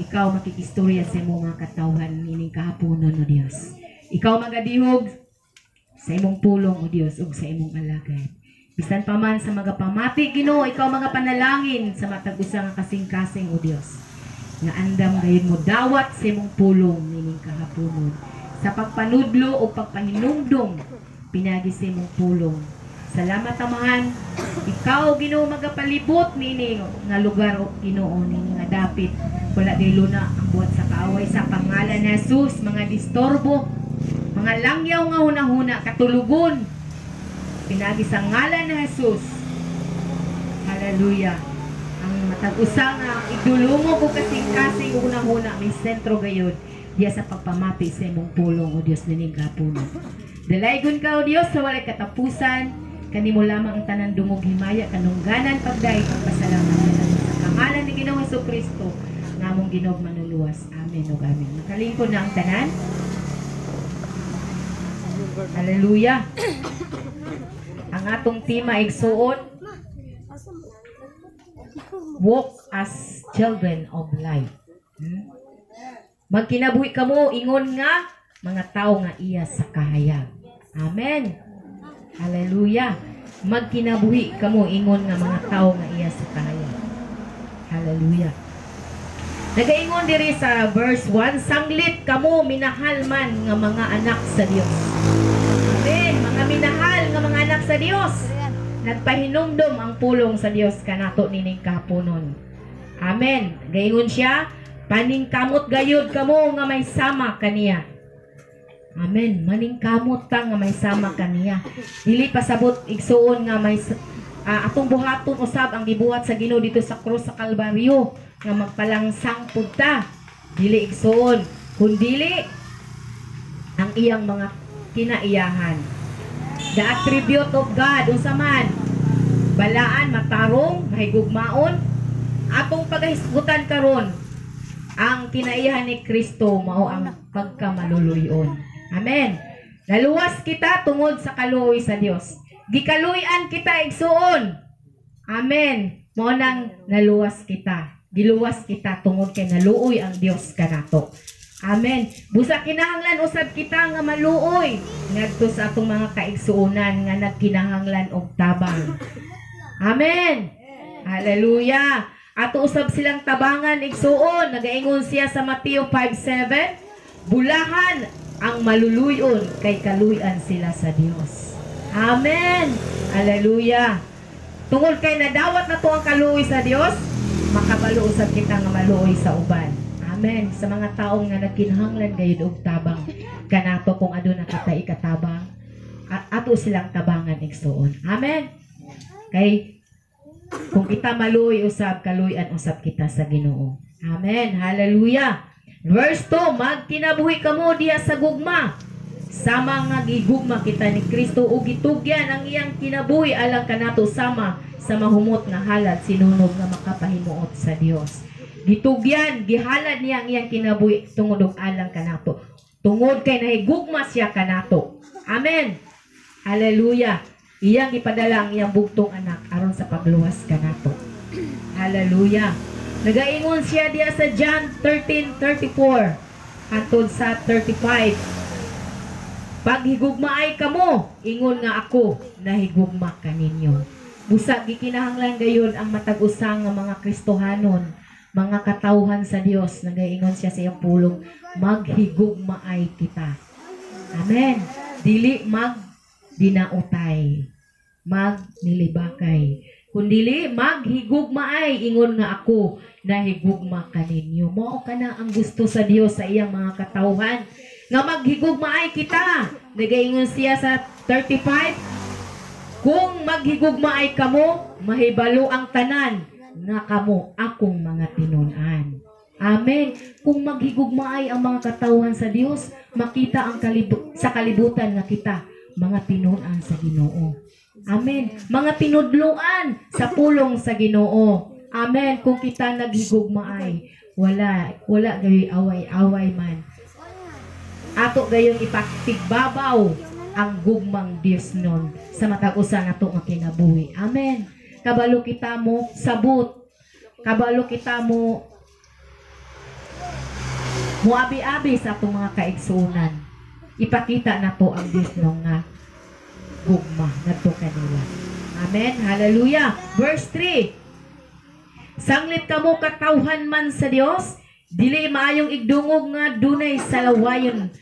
Ikaw makikistorya sa imong mga katawhan nining kahaponon, O Dios. Ikaw magadihog sa imong pulong, O Dios, ug sa imong alagad. Bisan pa man sa mga pamati, Ginoo, ikaw mga panalangin sa matag usa nga kasing-kasing, O Dios. Nga andam gayud mo dawat sa imong pulong nining kahaponon. Sa pagpanudlo o pagpahinumdom, pinagi sa imong pulong. Salamat, Amahan. Ikaw, Ginoo, magapalibot niini nga lugar, o Ginoo, niini nga dapit. Wala di luna ang buhat sa kaaway sa pangalan ni Jesus, mga disturbo, mga langyaw nga hunahuna, katulugon. Pinagi sa ngalan ni Jesus. Hallelujah. Ang matag usa nga idulungo ko kasing-kasing hunahuna may sentro gayud diya sa pagpamati sa imong pulong, O Dios, nining kahaponon. Dalaygon ka, O Dios, sa walay katapusan. Kanimo lamang ang tanan dungog, himaya, kanungganan, pagdait, pagpasalamat sa pangalan ni Ginoong Hesukristo nga among Ginoo manluluwas. Amen ug amen. Makalingkod na ang tanan. Hallelujah. Ang atong tema, igsuon, walk as children of light. Magkinabuhi kamo ingon nga mga tao nga iya sa kahayag. Amen. Hallelujah. Magkinabuhi kamo ingon nga mga tao nga iya sa kahayag. Hallelujah. Nagaingon diri sa verse 1, sanglit kamo minahal man nga mga anak sa Dios. Amen. Mga minahal nga mga anak sa Dios. Nagpahinumdom ang pulong sa Dios kanato nining kahaponon. Amen. Gaingon siya, paningkamot gayud kamo nga may sama kaniya. Amen. Maningkamot ta nga may sama kaniya. Dili pasabot, igsuon, nga may atong buhaton usab ang gibuhat sa Ginoo dito sa krus sa Kalbaryo nga magpalangsang pud ta. Dili, igsuon, kundili ang iyang mga kinaiyahan. The attribute of God, unsa man? Balaan, matarong, mahigugmaon. Atong pagahisgutan karon ang kinaiyahan ni Kristo, mao ang pagkamaluluyon. Amen. Naluwas kita tungod sa kaluoy sa Dios. Gikaluy-an kita, igsuon. Amen. Mao nang naluwas kita. Giluwas kita tungod kay naluoy ang Dios kanato. Amen. Busa kinahanglan usab kita nga maluoy ngadto sa atong mga kaigsuonan nga nagkinahanglan og tabang. Amen. Hallelujah. Ato usab silang tabangan, igsuon. Nagaingon siya sa Mateo 5:7, bulahan ang maluluyon kay kaluyan sila sa Dios. Amen. Hallelujah. Tungod kay nadawat na to ang kaluoy sa Dios, makabalo usab kita nga maluoy sa uban. Amen. Sa mga taong nga nagkinahanglan gayud og tabang kanato, kung aduna kita ikatabang, ato silang tabangan, igsuon. Amen. Kay kung kita maluoy usab, kaluy-an usab kita sa Ginoo. Amen. Hallelujah. Verse 2, magkinabuhi kamo diha sa gugma. Sama nga gigugma kita ni Kristo ug gitugyan ang iyang kinabuhi alang kanato sama sa mahumot nga halad sinunog nga makapahimuot sa Dios. Gitugyan, gihalad niya ang iyang kinabuhi tungod og alang kanato. Tungod kay nahigugma siya kanato. Amen. Hallelujah. Iyang ipadala ang iyang bugtong anak aron sa pagluwas kanato. Hallelujah. Nagaingon siya diya sa John 13:34 hantod sa 35. Paghigugmaay kamo, ingon nga ako nahigugma kaninyo. Busa gikinahanglan gayon ang matag usa nga mga Kristohanon, mga katawhan sa Dios, nagaingon siya sa iyang pulong, maghigugmaay kita. Amen. Dili mag dinautay, magnilibakay, kundili maghigugmaay ingon nga ako nahigugma kaninyo. Mao kana ang gusto sa Dios sa iyang mga katawhan, nga maghigugmaay kita. Nagaingon siya sa 35, kung maghigugmaay kamo, mahibalo ang tanan nga kamo akong mga tinun-an. Amen. Kung maghigugmaay ang mga katawhan sa Dios, makita ang sa kalibutan nga kita mga tinun-an sa Ginoo. Amen. Mga tinudluan sa pulong sa Ginoo. Amen. Kung kita naghigugmaay, wala wala gayoy away-away man. Ato gayong ipaktigbabaw ang gugmang Dios nun sa matag usa nato nga kinabuhi. Amen. Kabalo kita mo sabot. Kabalo kita mo muabi-abi sa atong mga kaigsuonan. Ipakita nato ang Dios nung nga gugma ngadto kanila. Amen. Hallelujah. Verse 3. Sanglit kamo katawhan man sa Dios, dili maayong igdungog nga dunay salawayon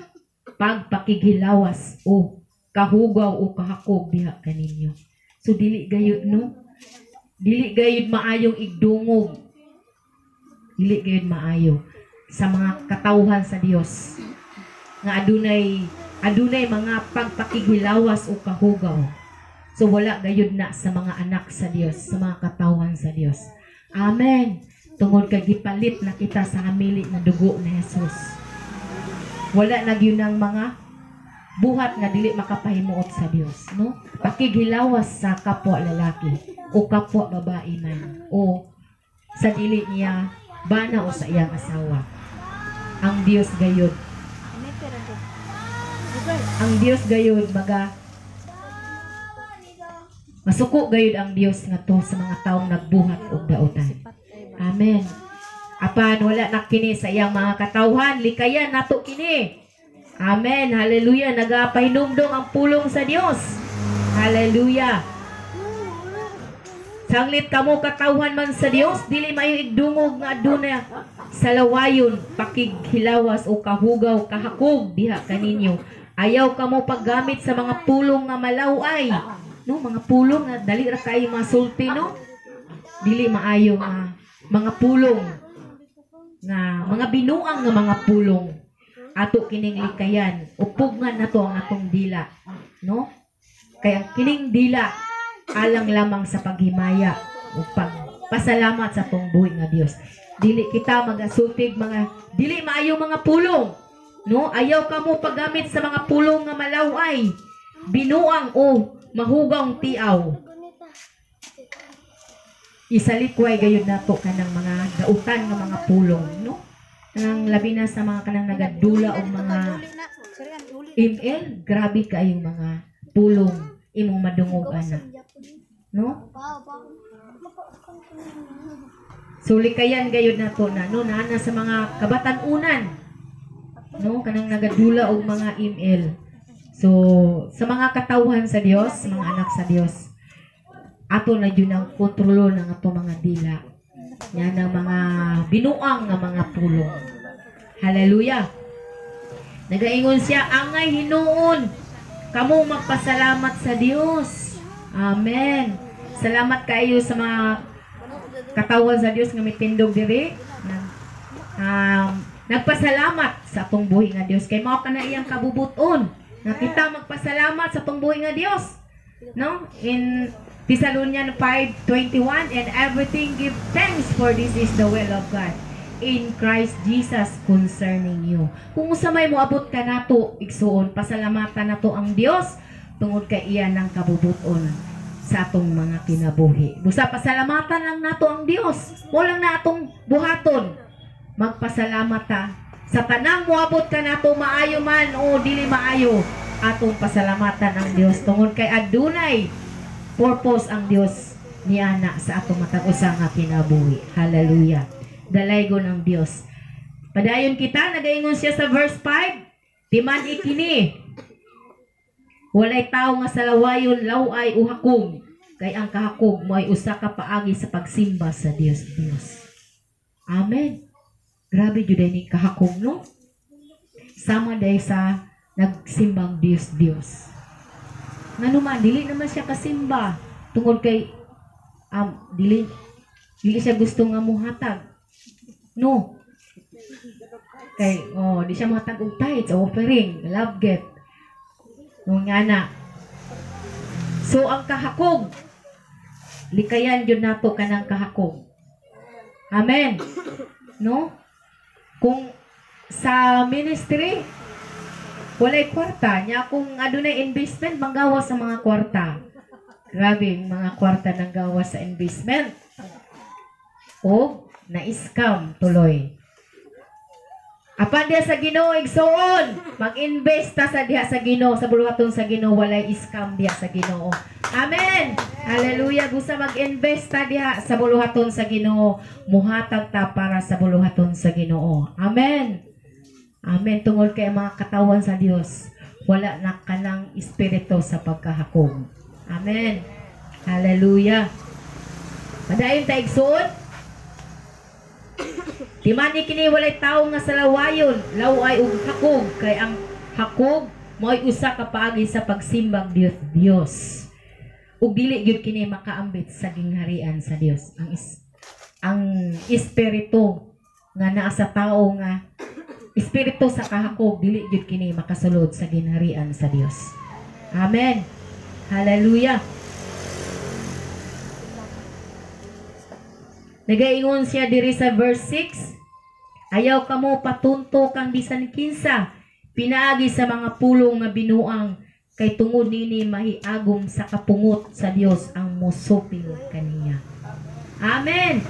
pagpakighilawas o kahugaw o kahakog diha kaninyo. So dili gayud, no? Dili gayud maayong igdungog. Dili gayud maayo sa mga katawhan sa Dios nga adunay adunay mga pagpakighilawas o kahugaw. So wala gayud na sa mga anak sa Dios, sa mga katawhan sa Dios. Amen. Tungod kay gipalit na kita sa hamili na dugo ni Jesus. Wala na gyud ang mga buhat nga dili makapahimuot sa Dios, no? Pakighilawas sa kapwa lalaki o kapwa babae man o sa dili niya bana o sa iyang asawa. Ang Dios gayud, ang Dios gayud maga masuko gayud ang Dios nga to sa mga taong nagbuhat og dautan. Amen. Apan wala na kini sa iyang mga katawhan, likayan nato kini. Amen. Hallelujah. Nagapahinumdong ang pulong sa Dios. Hallelujah. Sanglit kamo katawhan man sa Dios, dili mayo igdungog nga aduna salawayon, pakighilawas o kahugaw, kahakog diha kaninyo. Ayaw kamo paggamit sa mga pulong nga malaway. No, mga pulong nga dali ra kaayo masulti, no? Dili maayo nga mga pulong nga mga binuang nga mga pulong. Ato kining likayan, upugnan nato ang atong dila, no? Kaya ang kining dila alang lamang sa paghimaya o pagpasalamat sa atong buhi nga Dios. Dili kita magasultig mga dili maayo mga pulong, no? Ayaw kamo paggamit sa mga pulong nga malaway, binuang o mahugaw tiaw. Isalikway gayud nato kanang mga dautan nga mga pulong, no? Nang labi na sa mga kanang nagadula og mga ML, grabe kaayong mga pulong imong madungog ana, no? So likayan gayud nato na, no, naa sa mga kabatan-unan, no, kanang nagadula og mga ML. So sa mga katawhan sa Dios, mga anak sa Dios, ato na jud ang kontrolo ng ato mga dila. Yan ang mga binuang nga mga pulong. Hallelujah. Nagaingon siya, angay hinuon kamo magpasalamat sa Dios. Amen. Salamat kayo sa mga katawan sa Dios nga mitindog diri. Nagpasalamat sa atong buhi nga Dios kay mao kana iyang kabubuton. Nga kita magpasalamat sa atong buhi nga Dios. No? In Thessalonians 5:21, and everything give thanks, for this is the will of God in Christ Jesus concerning you. Kung usa may moabot ka nato igsuon, pasalamatan nato ang Dios tungod kay iya ng kabubuton sa atong mga kinabuhi. Busa pasalamatan lang nato ang Dios. Walang na atong buhaton. Magpasalamat ta sa tanang moabot ka nato, maayo man o dili maayo, atong pasalamatan ang Dios tungod kay adunay purpose ang Dios niana sa atong matag usa nga kinabuhi. Hallelujah. Dalaygon ang Dios. Padayon kita, nagaingon siya sa verse 5, timan ikini. Walay tawo nga salawayon, laway o hakog, kay ang kahakog mo ay usa ka paagi sa pagsimba sa Dios Dios. Amen. Grabe jud ni kahakog, no? Sama day sa nagsimbang Dios Dios. Ngano man dili naman siya kasimba tungod kay dili dili siya gusto nga muhatag. No. Kay oh, di siya muhatag og tithes, offering, love gift. No nga na. So ang kahakog, likayan jud nato kanang kahakog. Amen. No? Kung sa ministry walay kwarta nya, kung adunay investment manggawas sa mga kwarta. Grabe ang mga kwarta ng gawa sa investment. O na-scam tuloy. Apan diha sa Ginoo, igsuon, mag-invest ta sa diha sa Ginoo, sa buluhaton sa Ginoo, walay scam diha sa Ginoo. Amen. Hallelujah. Busa mag-invest ta diha sa buluhaton sa Ginoo, muhatag ta para sa buluhaton sa Ginoo. Amen. Amen. Tungod kay mga katawan sa Dios, wala na kanang espiritu sa pagkahakog. Amen. Hallelujah. Padayon ta, igsuon. Timani kini walay tawo nga salawayon, laway ug hakog, kay ang hakog mao'y usa ka paagi sa pagsimbag Dios Dios. Ug dili gyud kini makaambit sa gingharian sa Dios. Ang espiritu nga naa sa tao nga espiritu sa kahakog, dili gyud kini makasulod sa gingharian sa Dios. Amen. Hallelujah. Nagaingon siya diri sa verse 6, ayaw kamo patunto kang bisan kinsa pinaagi sa mga pulong nga binuang, kay tungod nini mahiagom sa kapungot sa Dios ang mosupil kaniya. Amen.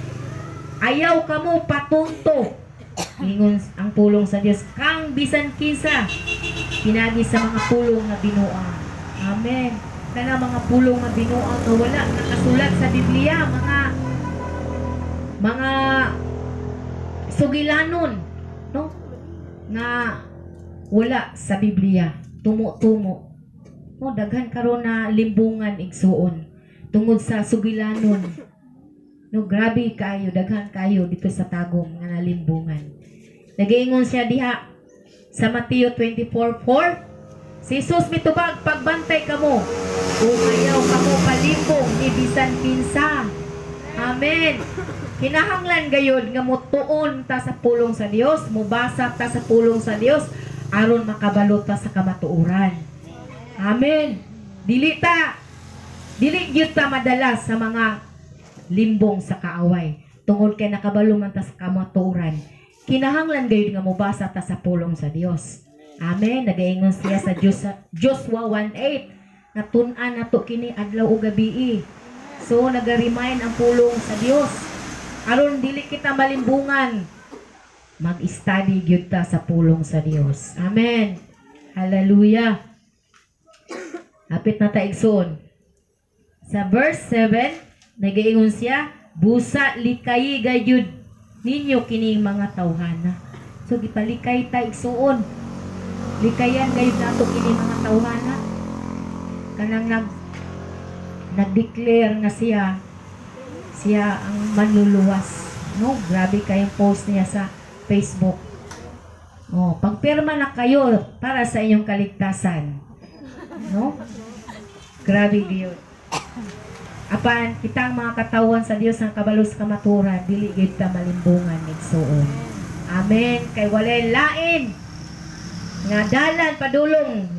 Ayaw kamo patunto, ingon ang pulong sa Dios, kang bisan kinsa pinaagi sa mga pulong nga binuang. Amen. Kana mga pulong nga binuang nga wala nakasulat sa Biblia, mga sugilanon, no, nga wala sa Biblia, tumo-tumo. No, daghan karon na limbungan, igsuon, tungod sa sugilanon. No, grabe kayo, daghan kayo dito sa Tagum nga nalimbungan. Nagaingon siya diha sa Mateo 24:4, si Jesus mitubag, pagbantay kamo, ug ayaw kamo palimbong ni bisan kinsa. Amen. Kinahanglan gayud nga motuon ta sa pulong sa Dios, mobasa ta sa pulong sa Dios aron makabalo ta sa kamatuoran. Amen. Dili gyud ta madala sa mga limbong sa kaaway tungod kay nakabalo man ta sa kamatuoran. Kinahanglan gayud nga mobasa ta sa pulong sa Dios. Amen. Nagaingon siya sa Joshua 1:8 nga tun-an nato kini adlaw ug gabii. So naga-remind ang pulong sa Dios aron dili kita malimbungan, mag-study gyud ta sa pulong sa Dios. Amen. Hallelujah. Hapit na ta, igsoon. Sa verse 7, nagaingon siya, busa likayi gayud ninyo kining mga tawhana. So gipalikay ta, igsoon. Likayan gayud nato kining mga tawhana. Kanang nag-declare nga siya ang manluluwas. No, grabe kayong post niya sa Facebook. Oh, pagpirma na kayo para sa inyong kaligtasan. No? Grabe gyud. Apan kitang mga katawan sa Dios ang kabalo sa kamaturan, dili gyud ta malimbungan, igsuon. Amen. Kay walay lain nga dalan padulong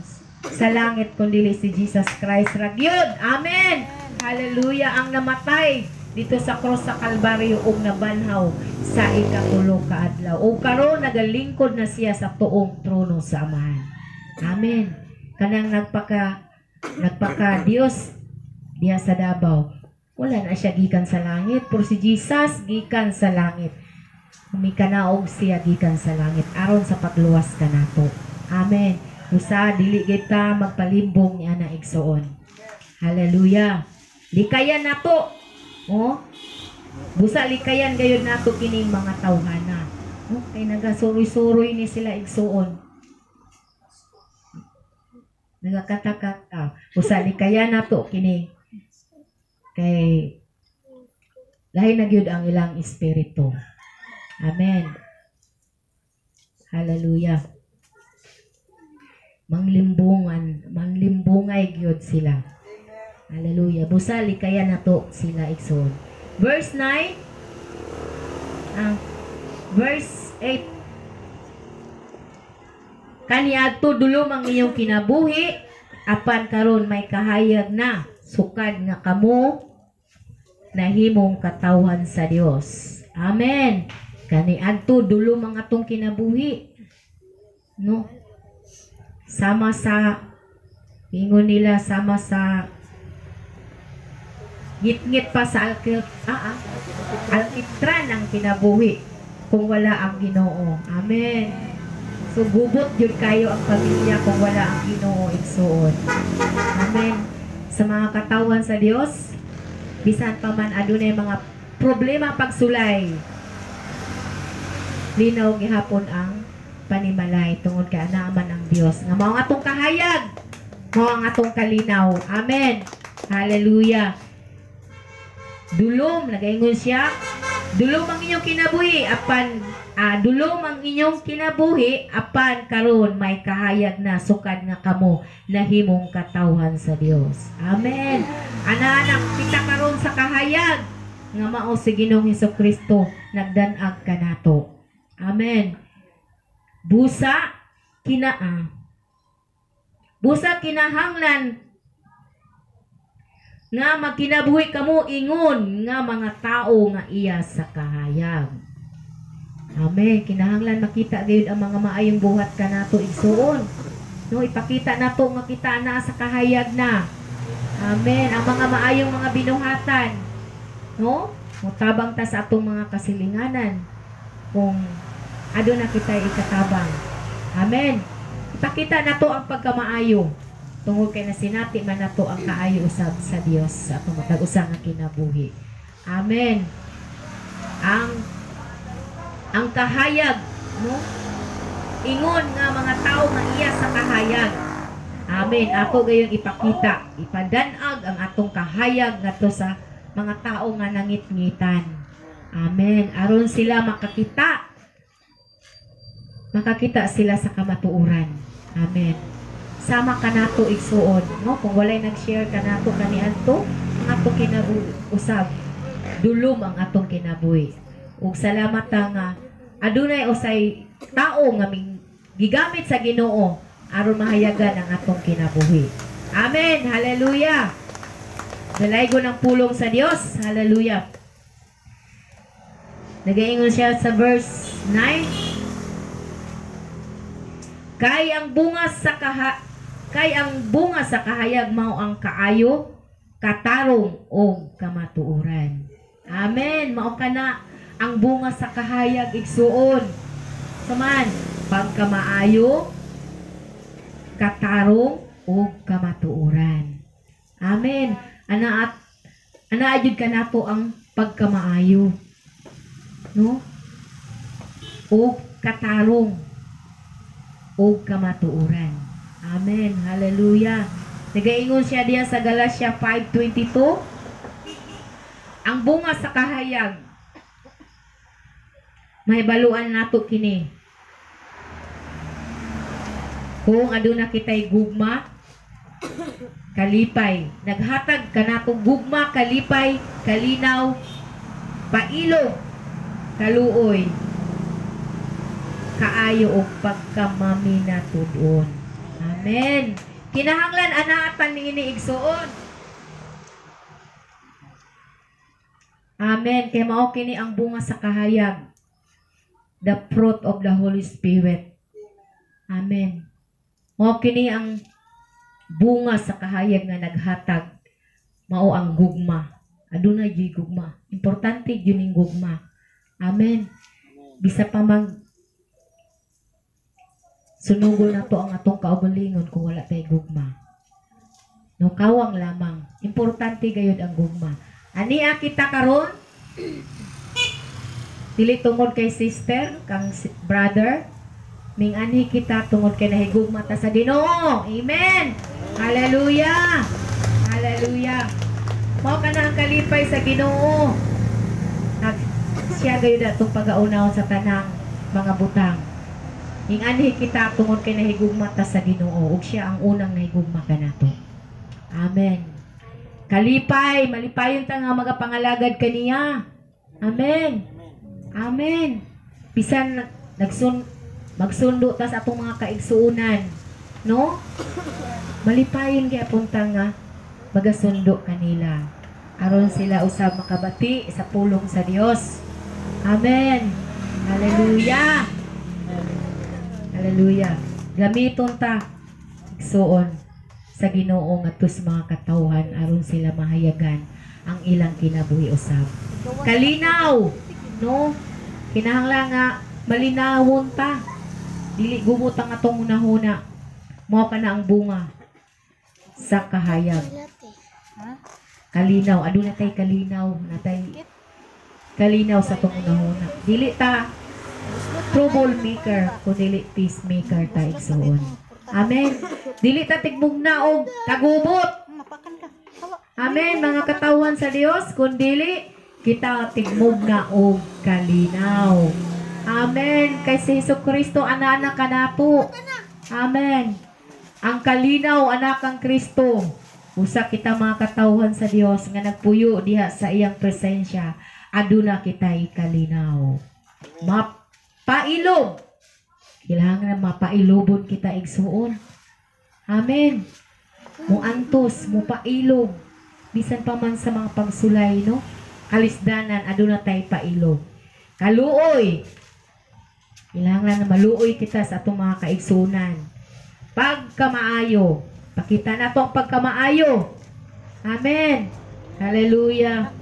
sa langit kun dili si Jesus Christ ra gyud. Amen. Hallelujah. Ang namatay dito sa cross sa Kalbaryo ug nabanhaw sa ikatulo ka adlaw. Ug karon nagalingkod na siya sa tuong trono sa Amahan. Amen. Kanang nagpaka Dios diha sa Davao. Wala na siya gikan sa langit, pero si Jesus gikan sa langit. Mikanaog siya gikan sa langit aron sa pagluwas kanato. Amen. Usa dili kita magpalimbong niya na, igsuon. Hallelujah. Likayan nato. Oh, busa likayan gayud nato kining mga tawhana. No, kay nagasuroy-suroy ni sila, igsuon. Nagakatakata. Busa likayan nato kini kay lahi na gyud ang ilang espiritu. Amen. Hallelujah. Manglimbungay gyud sila. Hallelujah. Busa likayan nato sila, igsoon. Verse 9. Verse 8. Kaniadto dulom ang inyong kinabuhi, apan karon may kahayag na, sukad nga kamo nahimong katawhan sa Dios. Amen. Kaniadto dulom ang atong kinabuhi. No? Sama sa ingon nila, sama sa Ngit-ngit pa sa alkitran ang kinabuhi kung wala ang Ginoo. Amen. So gubot jud kayo ang pamilya kung wala ang Ginoo, igsuon. Amen. Sa mga katawan sa Dios, bisan pa man adunay mga problema pagsulay, linaw gihapon ang panimalay tungod kay ana man ang Dios nga mao ang atong kahayag, mao ang atong kalinaw. Amen. Hallelujah. Dulom, nagaingon siya, dulom ang inyong kinabuhi apan dulom ang inyong kinabuhi apan karon may kahayag na sukad nga kamo nahimong katawhan sa Dios. Amen. Ana-anak kita karon sa kahayag nga mao si Ginoong Hesukristo nagdan-ag kanato. Amen. Busa busa kinahanglan nga magkinabuhi kamo ingon nga mga tao nga iya sa kahayag. Amen. Kinahanglan makita gayud ang mga maayong buhat kanato, igsuon. No, ipakita nato nga kita na sa kahayag na. Amen. Ang mga maayong mga binuhatan, no? Motabang ta sa atong mga kasilinganan kung aduna kita ikatabang. Amen. Ipakita nato ang pagkamaayo tungod kay nasinati man nato ang kaayo usab sa Dios sa atong matag usa nga kinabuhi. Amen. Ang kahayag, no? Ingon nga mga tao nga iya sa kahayag. Amen. Ato gayon ipakita, ipadanag ang atong kahayag ngadto sa mga tao nga nangitngitan. Amen. Aron sila makakita. Makakita sila sa kamatuoran. Amen. Sama kanato igsuon, no? Kung walay nag-share kanato kaniadto, ang atong kinausab, dulom ang atong kinabuhi. Ug salamat ta nga adunay usay tao nga gigamit sa Ginoo aron mahayagan ang atong kinabuhi. Amen. Hallelujah. Dalaygon ang pulong sa Dios. Hallelujah. Nagaingon siya sa verse 9. Kay ang bunga sa kahayag mao ang kaayo, katarong o kamatuoran. Amen. Mao kana ang bunga sa kahayag, igsuon. Saman, pagkamaayo, katarong o kamatuoran. Amen. Ana jud kanato ang pagkamaayo, no? O katarong o kamatuoran. Amen. Hallelujah. Nagaingon siya diya sa Galatia 5:22. Ang bunga sa kahayag, mahibaluan nato kini. Kung aduna kitay gugma, kalipay, naghatag kanato gugma, kalipay, kalinaw, pailog, kaluoy, kaayo og pagkamaminatud-on. Amen. Kinahanglan anaatan niini igsuon. Amen. Kay mao kini ang bunga sa kahayag. The fruit of the Holy Spirit. Amen. Mao kini ang bunga sa kahayag nga naghatag. Mao ang gugma. Aduna gyud gugma. Importante gyud ning gugma. Amen. Bisa pa mag sunugo na to ang atong kaugalingon kung wala tay gugma. No, kawang lamang. Importante gayud ang gugma. Ania kita karon? Dili tungod kay sister, kang brother, minganhi kita tungod kay nahigugma ta sa Ginoo. Amen. Hallelujah. Hallelujah. Mao kana ang kalipay sa Ginoo. Siya gayud atong pagaunahon sa tanang mga butang. Inganhi kita tungod kay nahigugma ta sa Ginoo ug siya ang unang nahigugma kanato. Amen. Kalipay, malipayon ta nga magapangalagad kaniya. Amen. Amen. Bisan magsundo ta sa atong mga kaigsuonan, no? Malipayon gyapon ta nga magasundo kanila aron sila usab makabati sa pulong sa Dios. Amen. Hallelujah. Hallelujah. Gamiton ta igsuon sa Ginoo ngadto sa mga katawhan aron sila mahayagan ang ilang kinabuhi usab. Kalinaw, no? Kinahanglan nga malinawon ta. Dili gubot ang atong hunahuna. Mao kana ang bunga sa kahayag. Kalinaw, aduna tay kalinaw, natay kalinaw sa atong hunahuna. Dili ta troublemaker, kun dili peacemaker ta, igsuon. Amen. Dili ta tigmugna og kagubot. Amen, mga katawhan sa Dios, kun dili kita tigmugna og kalinaw. Amen. Kay si Hesus Kristo ana kanato. Amen. Ang kalinaw anak ang Kristo. Usa kita mga katawhan sa Dios nga nagpuyo diha sa iyang presensya, aduna kita'y kalinaw. Mapailob. Kailangan na mapailobon kita, igsuon. Amen. Muantos, mupailob. Bisan pa man sa mga pagsulay, no? Kalisdanan, aduna tay pailob. Kaluoy. Kailangan na maluoy kita sa atong mga kaigsunan. Pagkamaayo. Pakita na to ang pagkamaayo. Amen. Hallelujah.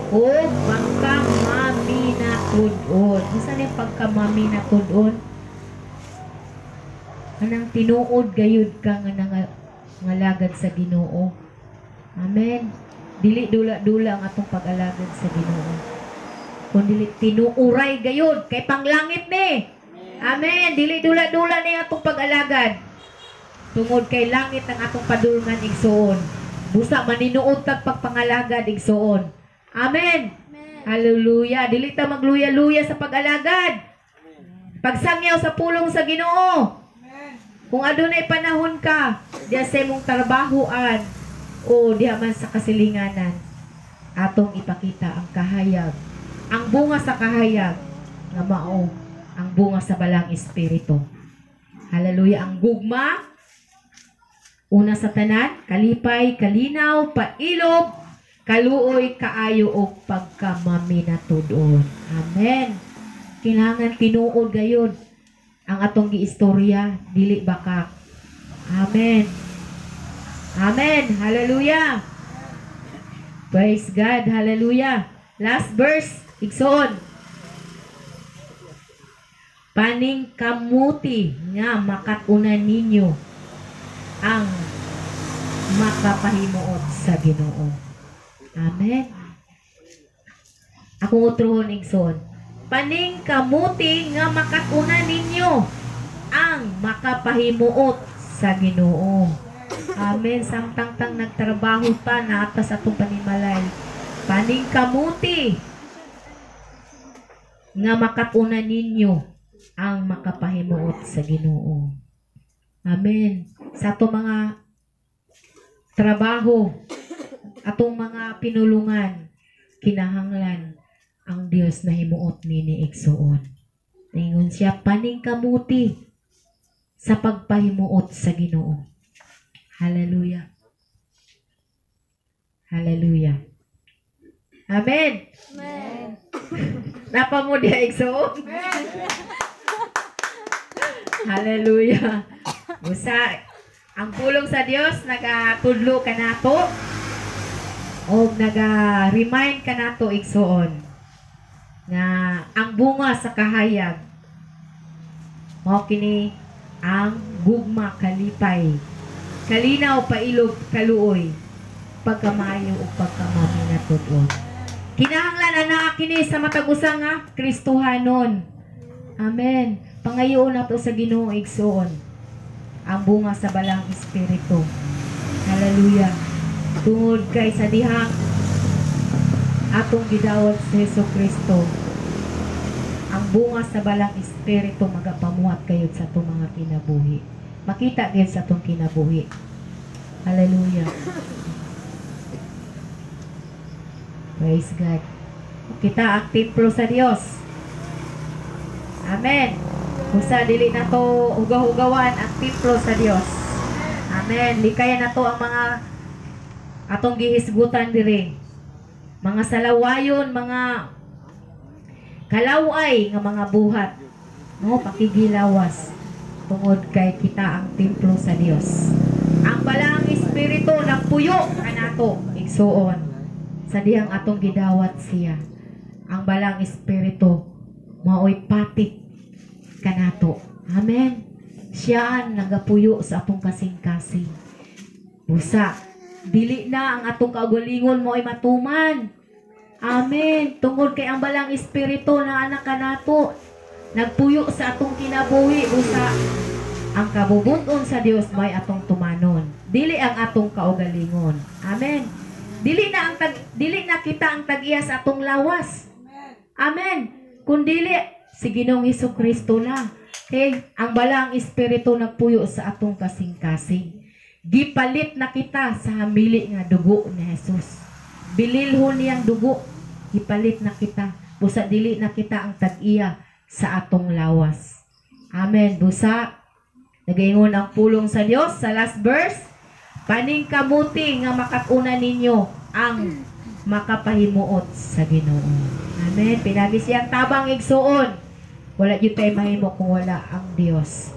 O pagkamaminatud-on. Unsa ni pagkamaminatud-on? Anang tinuod gayud ka nga nangalagad sa Ginoo. Amen. Dili dula-dula ang atong pag-alagad sa Ginoo. Kun dili tinuuray gayud kay panglangit ni. Amen. Dili dula-dula ni atong pag-alagad. Tungod kay langit ang atong padulngan, igsuon. Busa maninuod tag pagpangalagad, igsuon. Amen. Hallelujah. Dili ta magluya-luya sa pag-alagad. Pagsangyaw sa pulong sa Ginoo. Kung adunay panahon ka diya sa imong trabahoan o diha man sa kasilinganan, atong ipakita ang kahayag, ang bunga sa kahayag nga mao ang bunga sa balang espiritu. Hallelujah. Ang gugma, una sa tanan, kalipay, kalinaw, pailob, kaluoy, kaayo og pagkamaminatud-on. Amen. Kailangan tinuod gayud ang atong giistorya, dili baka. Amen. Amen. Hallelujah. Praise God. Hallelujah. Last verse, igsoon. Paning kamuti nga makatunan ninyo ang makapahimuot sa Ginoo. Amen. Akong utruhon, igsoon. Paning kamuti nga makatunan ninyo ang makapahimuot sa Ginoo. Amen. Samtang tang nagtrabaho ta naata sa atong panimalay. Paning kamuti nga makatunan ninyo ang makapahimuot sa Ginoo. Amen. Sa atong mga trabaho, atong mga pinulungan, kinahanglan ang Dios na himuot nini, igsuon. Ningon siya, paning kamuti sa pagpahimuot sa Ginoo. Hallelujah. Hallelujah. Amen. Amen. Napa mo diha, igsuon? Hallelujah. Busa, ang pulong sa Dios nagatudlo kanato o naga-remind kanato, igsuon, nga ang bunga sa kahayag mao kini ang gugma, kalipay, kalinaw, pailob, kaluoy, pagkamaayo ug pagkamaminatud-on. Kinahanglan ana kini sa matag usa nga Kristohanon. Amen. Pangayoon nato sa Ginoo, igsuon, ang bunga sa balang espiritu. Hallelujah. Tungod kay sa dihang atong gidawat sa Hesus Kristo, ang bunga sa balang espiritu magapamuhat kayod sa atong mga kinabuhi. Makita gayud sa atong kinabuhi. Hallelujah. Praise God. Kita ang templo sa Dios. Amen. Usa dili na to hugaw-hugawan ang templo sa Dios. Amen. Likayan na to ang mga atong gihisgutan diri. Mga salawayon, mga kalaway nga mga buhat. No, pakigilawas tungod kay kita ang templo sa Dios. Ang balang espiritu nagpuyo kanato, igsuon. Sa dihang atong gidawat siya, ang balang espiritu maoy patik kanato. Amen. Siya ang nagapuyo sa atong kasing-kasing. Busa, dili na ang atong kaugalingon mo ay matuman. Amen. Tungod kay ang balang espiritu na anak kanato, nagpuyo sa atong kinabuhi. Busa, ang kabubuton sa Dios may atong tumanon. Dili ang atong kaugalingon. Amen. Dili na kita ang tag-iya sa atong lawas. Amen. Kun dili si Ginoong Hesukristo na. Okay, ang balang espiritu nagpuyo sa atong kasing-kasing. Gipalit na kita sa hamili nga dugo ni Jesus. Bililhon niyang dugo, gipalit na kita. Busa dili na kita ang tag-iya sa atong lawas. Amen. Busa nagaingon ang pulong sa Dios sa last verse, paningkamuti nga makatuna ninyo ang makapahimuot sa Ginoo. Amen. Pinagi siyang tabang igsuon. Wala gyud tay mahimo kung wala ang Dios.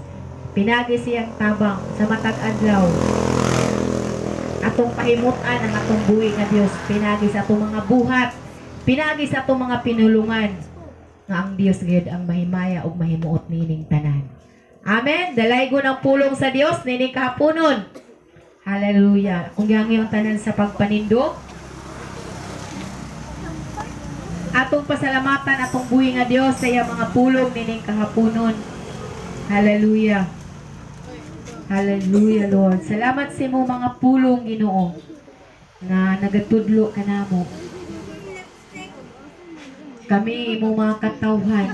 Pinagi siyang tabang sa matag adlaw. Atong pahimutan ang atong buhi nga Dios. Pinagi sa atong mga buhat. Pinagi sa atong mga pinulungan nga ang Dios gyud ang mahimaya ug mahimuot nining tanan. Amen. Dalaygon ang pulong sa Dios nining kahaponon. Hallelujah. Kung gihangyo ang tanan sa pagpanindog, atong pasalamatan atong buhi nga Dios sa iyang mga pulong nining kahaponon. Hallelujah. Hallelujah, Lord. Salamat sa imong mga pulong, Ginoo, nga nagatudlo kanamo. Kami imong mga katawhan.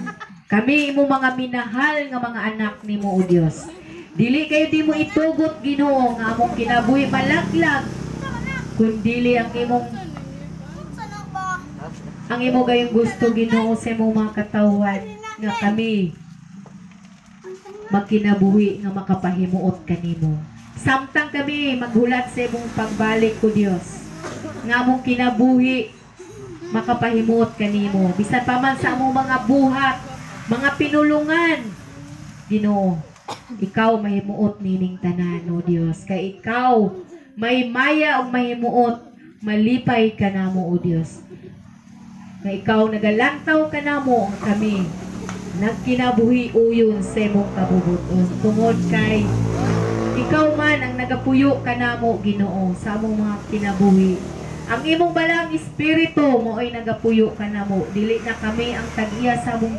Kami imong mga minahal nga mga anak nimo, o Dios. Dili kayo di mo itugot, Ginoo, nga among kinabuhi malaglag, kun dili ang imong gayong gusto, Ginoo, sa imong mga katawhan nga kami magkinabuhi nga makapahimuot kanimo. Samtang kami maghulat sa imong pagbalik ko, Dios, nga among kinabuhi makapahimuot kanimo. Bisan pa man sa among mga buhat, mga pinulungan, Ginoo, ikaw mahimuot nining tanan, o Dios. Kay ikaw may maya og mahimuot, malipay kanamo, o Dios. Nga ikaw nagalantaw kanamo, kami nagkinabuhi uyon sa imong kabubuton. Tungod kay ikaw man ang nagapuyo kanamo, Ginoo, sa among mga kinabuhi. Ang imong balang espiritu mo'y nagapuyo kanamo. Dili na kami ang tag-iya sa among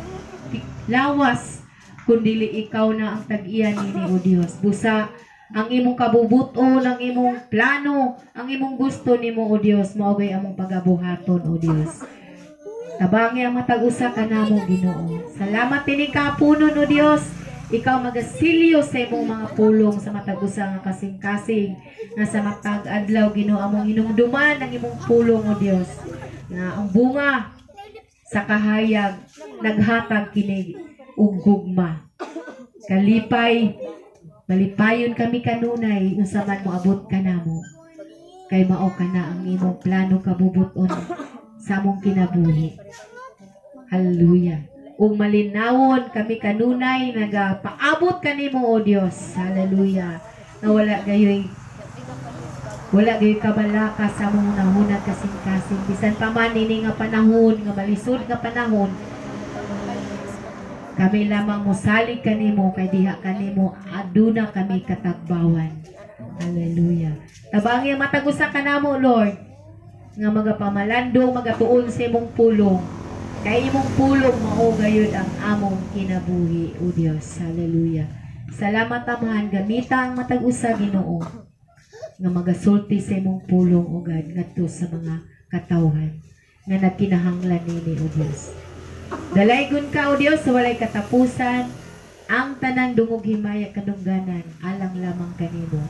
lawas, kundili ikaw na ang tag-iya nini, o Dios. Busa ang imong kabubuton, ang imong plano, ang imong gusto nimo, o Dios, mao gay among pagabuhaton, o Dios. Tabangi ang matag usa kanamo, Ginoo. Salamat tining kahaponon, o Dios. Ikaw magasilyo sa imong mga pulong sa matag usa nga kasing-kasing, nga sa matag adlaw, Ginoo, among hinumduman ang imong pulong, o Dios, nga ang bunga sa kahayag naghatag kini ug gugma. Kalipay, malipayon kami kanunay unsa man moabot kanamo. Kay mao kana ang imong plano kabubuton sa among kinabuhi. Hallelujah. Ug malinawon kami kanunay nagapaabot kanimo, o Dios. Hallelujah. Na wala gayoy kabalaka sa among hunahuna kasing-kasing. Bisan pa man ini nga panahon, nga malisod nga panahon, kami lamang mosalig kanimo, kay diha kanimo aduna kami katagbawan. Hallelujah. Tabangi ang matag usa kanamo, Lord, nga magapamalandong, magatuon sa imong pulong. Kay imong pulong mao gayud ang among kinabuhi, o Dios. Hallelujah. Salamat, Amahan, gamita ang matag usa, Ginoo, nga magasulti sa imong pulong, o God, ngadto sa mga katawhan nga nagkinahanglan nini, o Dios. Dalaygon ka, o Dios, sa walay katapusan. Ang tanang dungog himaya kadungganan alang lamang kanimo,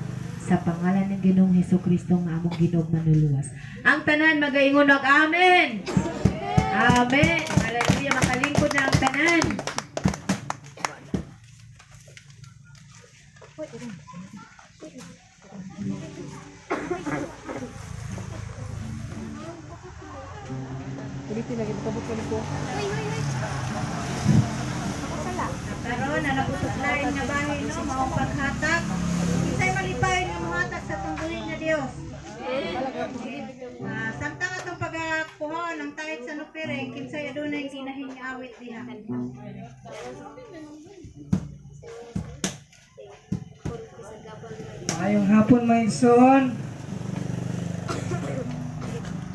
sa pangalan ng Ginoong Hesukristo nga among Ginoong manluluwas. Ang tanan magaingon og amen. Amen. Hallelujah. Makalingkod na ang tanan. Karon na nagusuklain nga bahin, no, maong paghatag. Kinsay malipayon nga mohatag sa atong buhi nga Dios. Samtang atong Tere, kinsay adunay ginahin nga awit diha? Maayong hapon mga igsoon.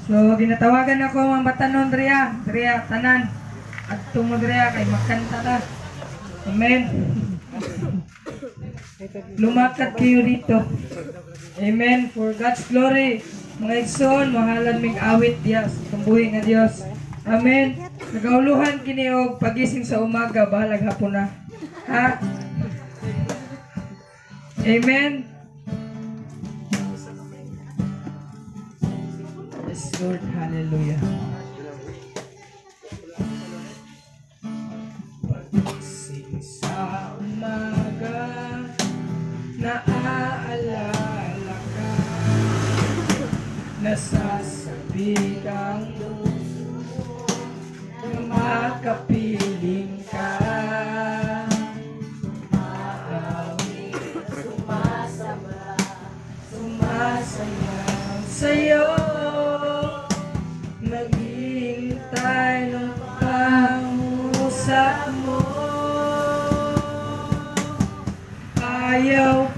So ginatawagan ako mga batanon diriya, diriya tanan. Adto mo diriya kay makanta ta. Amen. Lumakad kayo dito. Amen. For God's glory. Mga igsoon, mahalan mig awit diya sa tumbuhi nga Dios. Amen. Nagauluhan kini og pagising sa umaga, bahalag hapon na. Ha? Amen. Yes, Lord. Hallelujah. Pagising sa umaga, naaalala ka, nasasabik ang puso na makapiling ka. Maawit, sumasama, sumasayaw sa'yo, naghihintay ng pangusap mo. Ayaw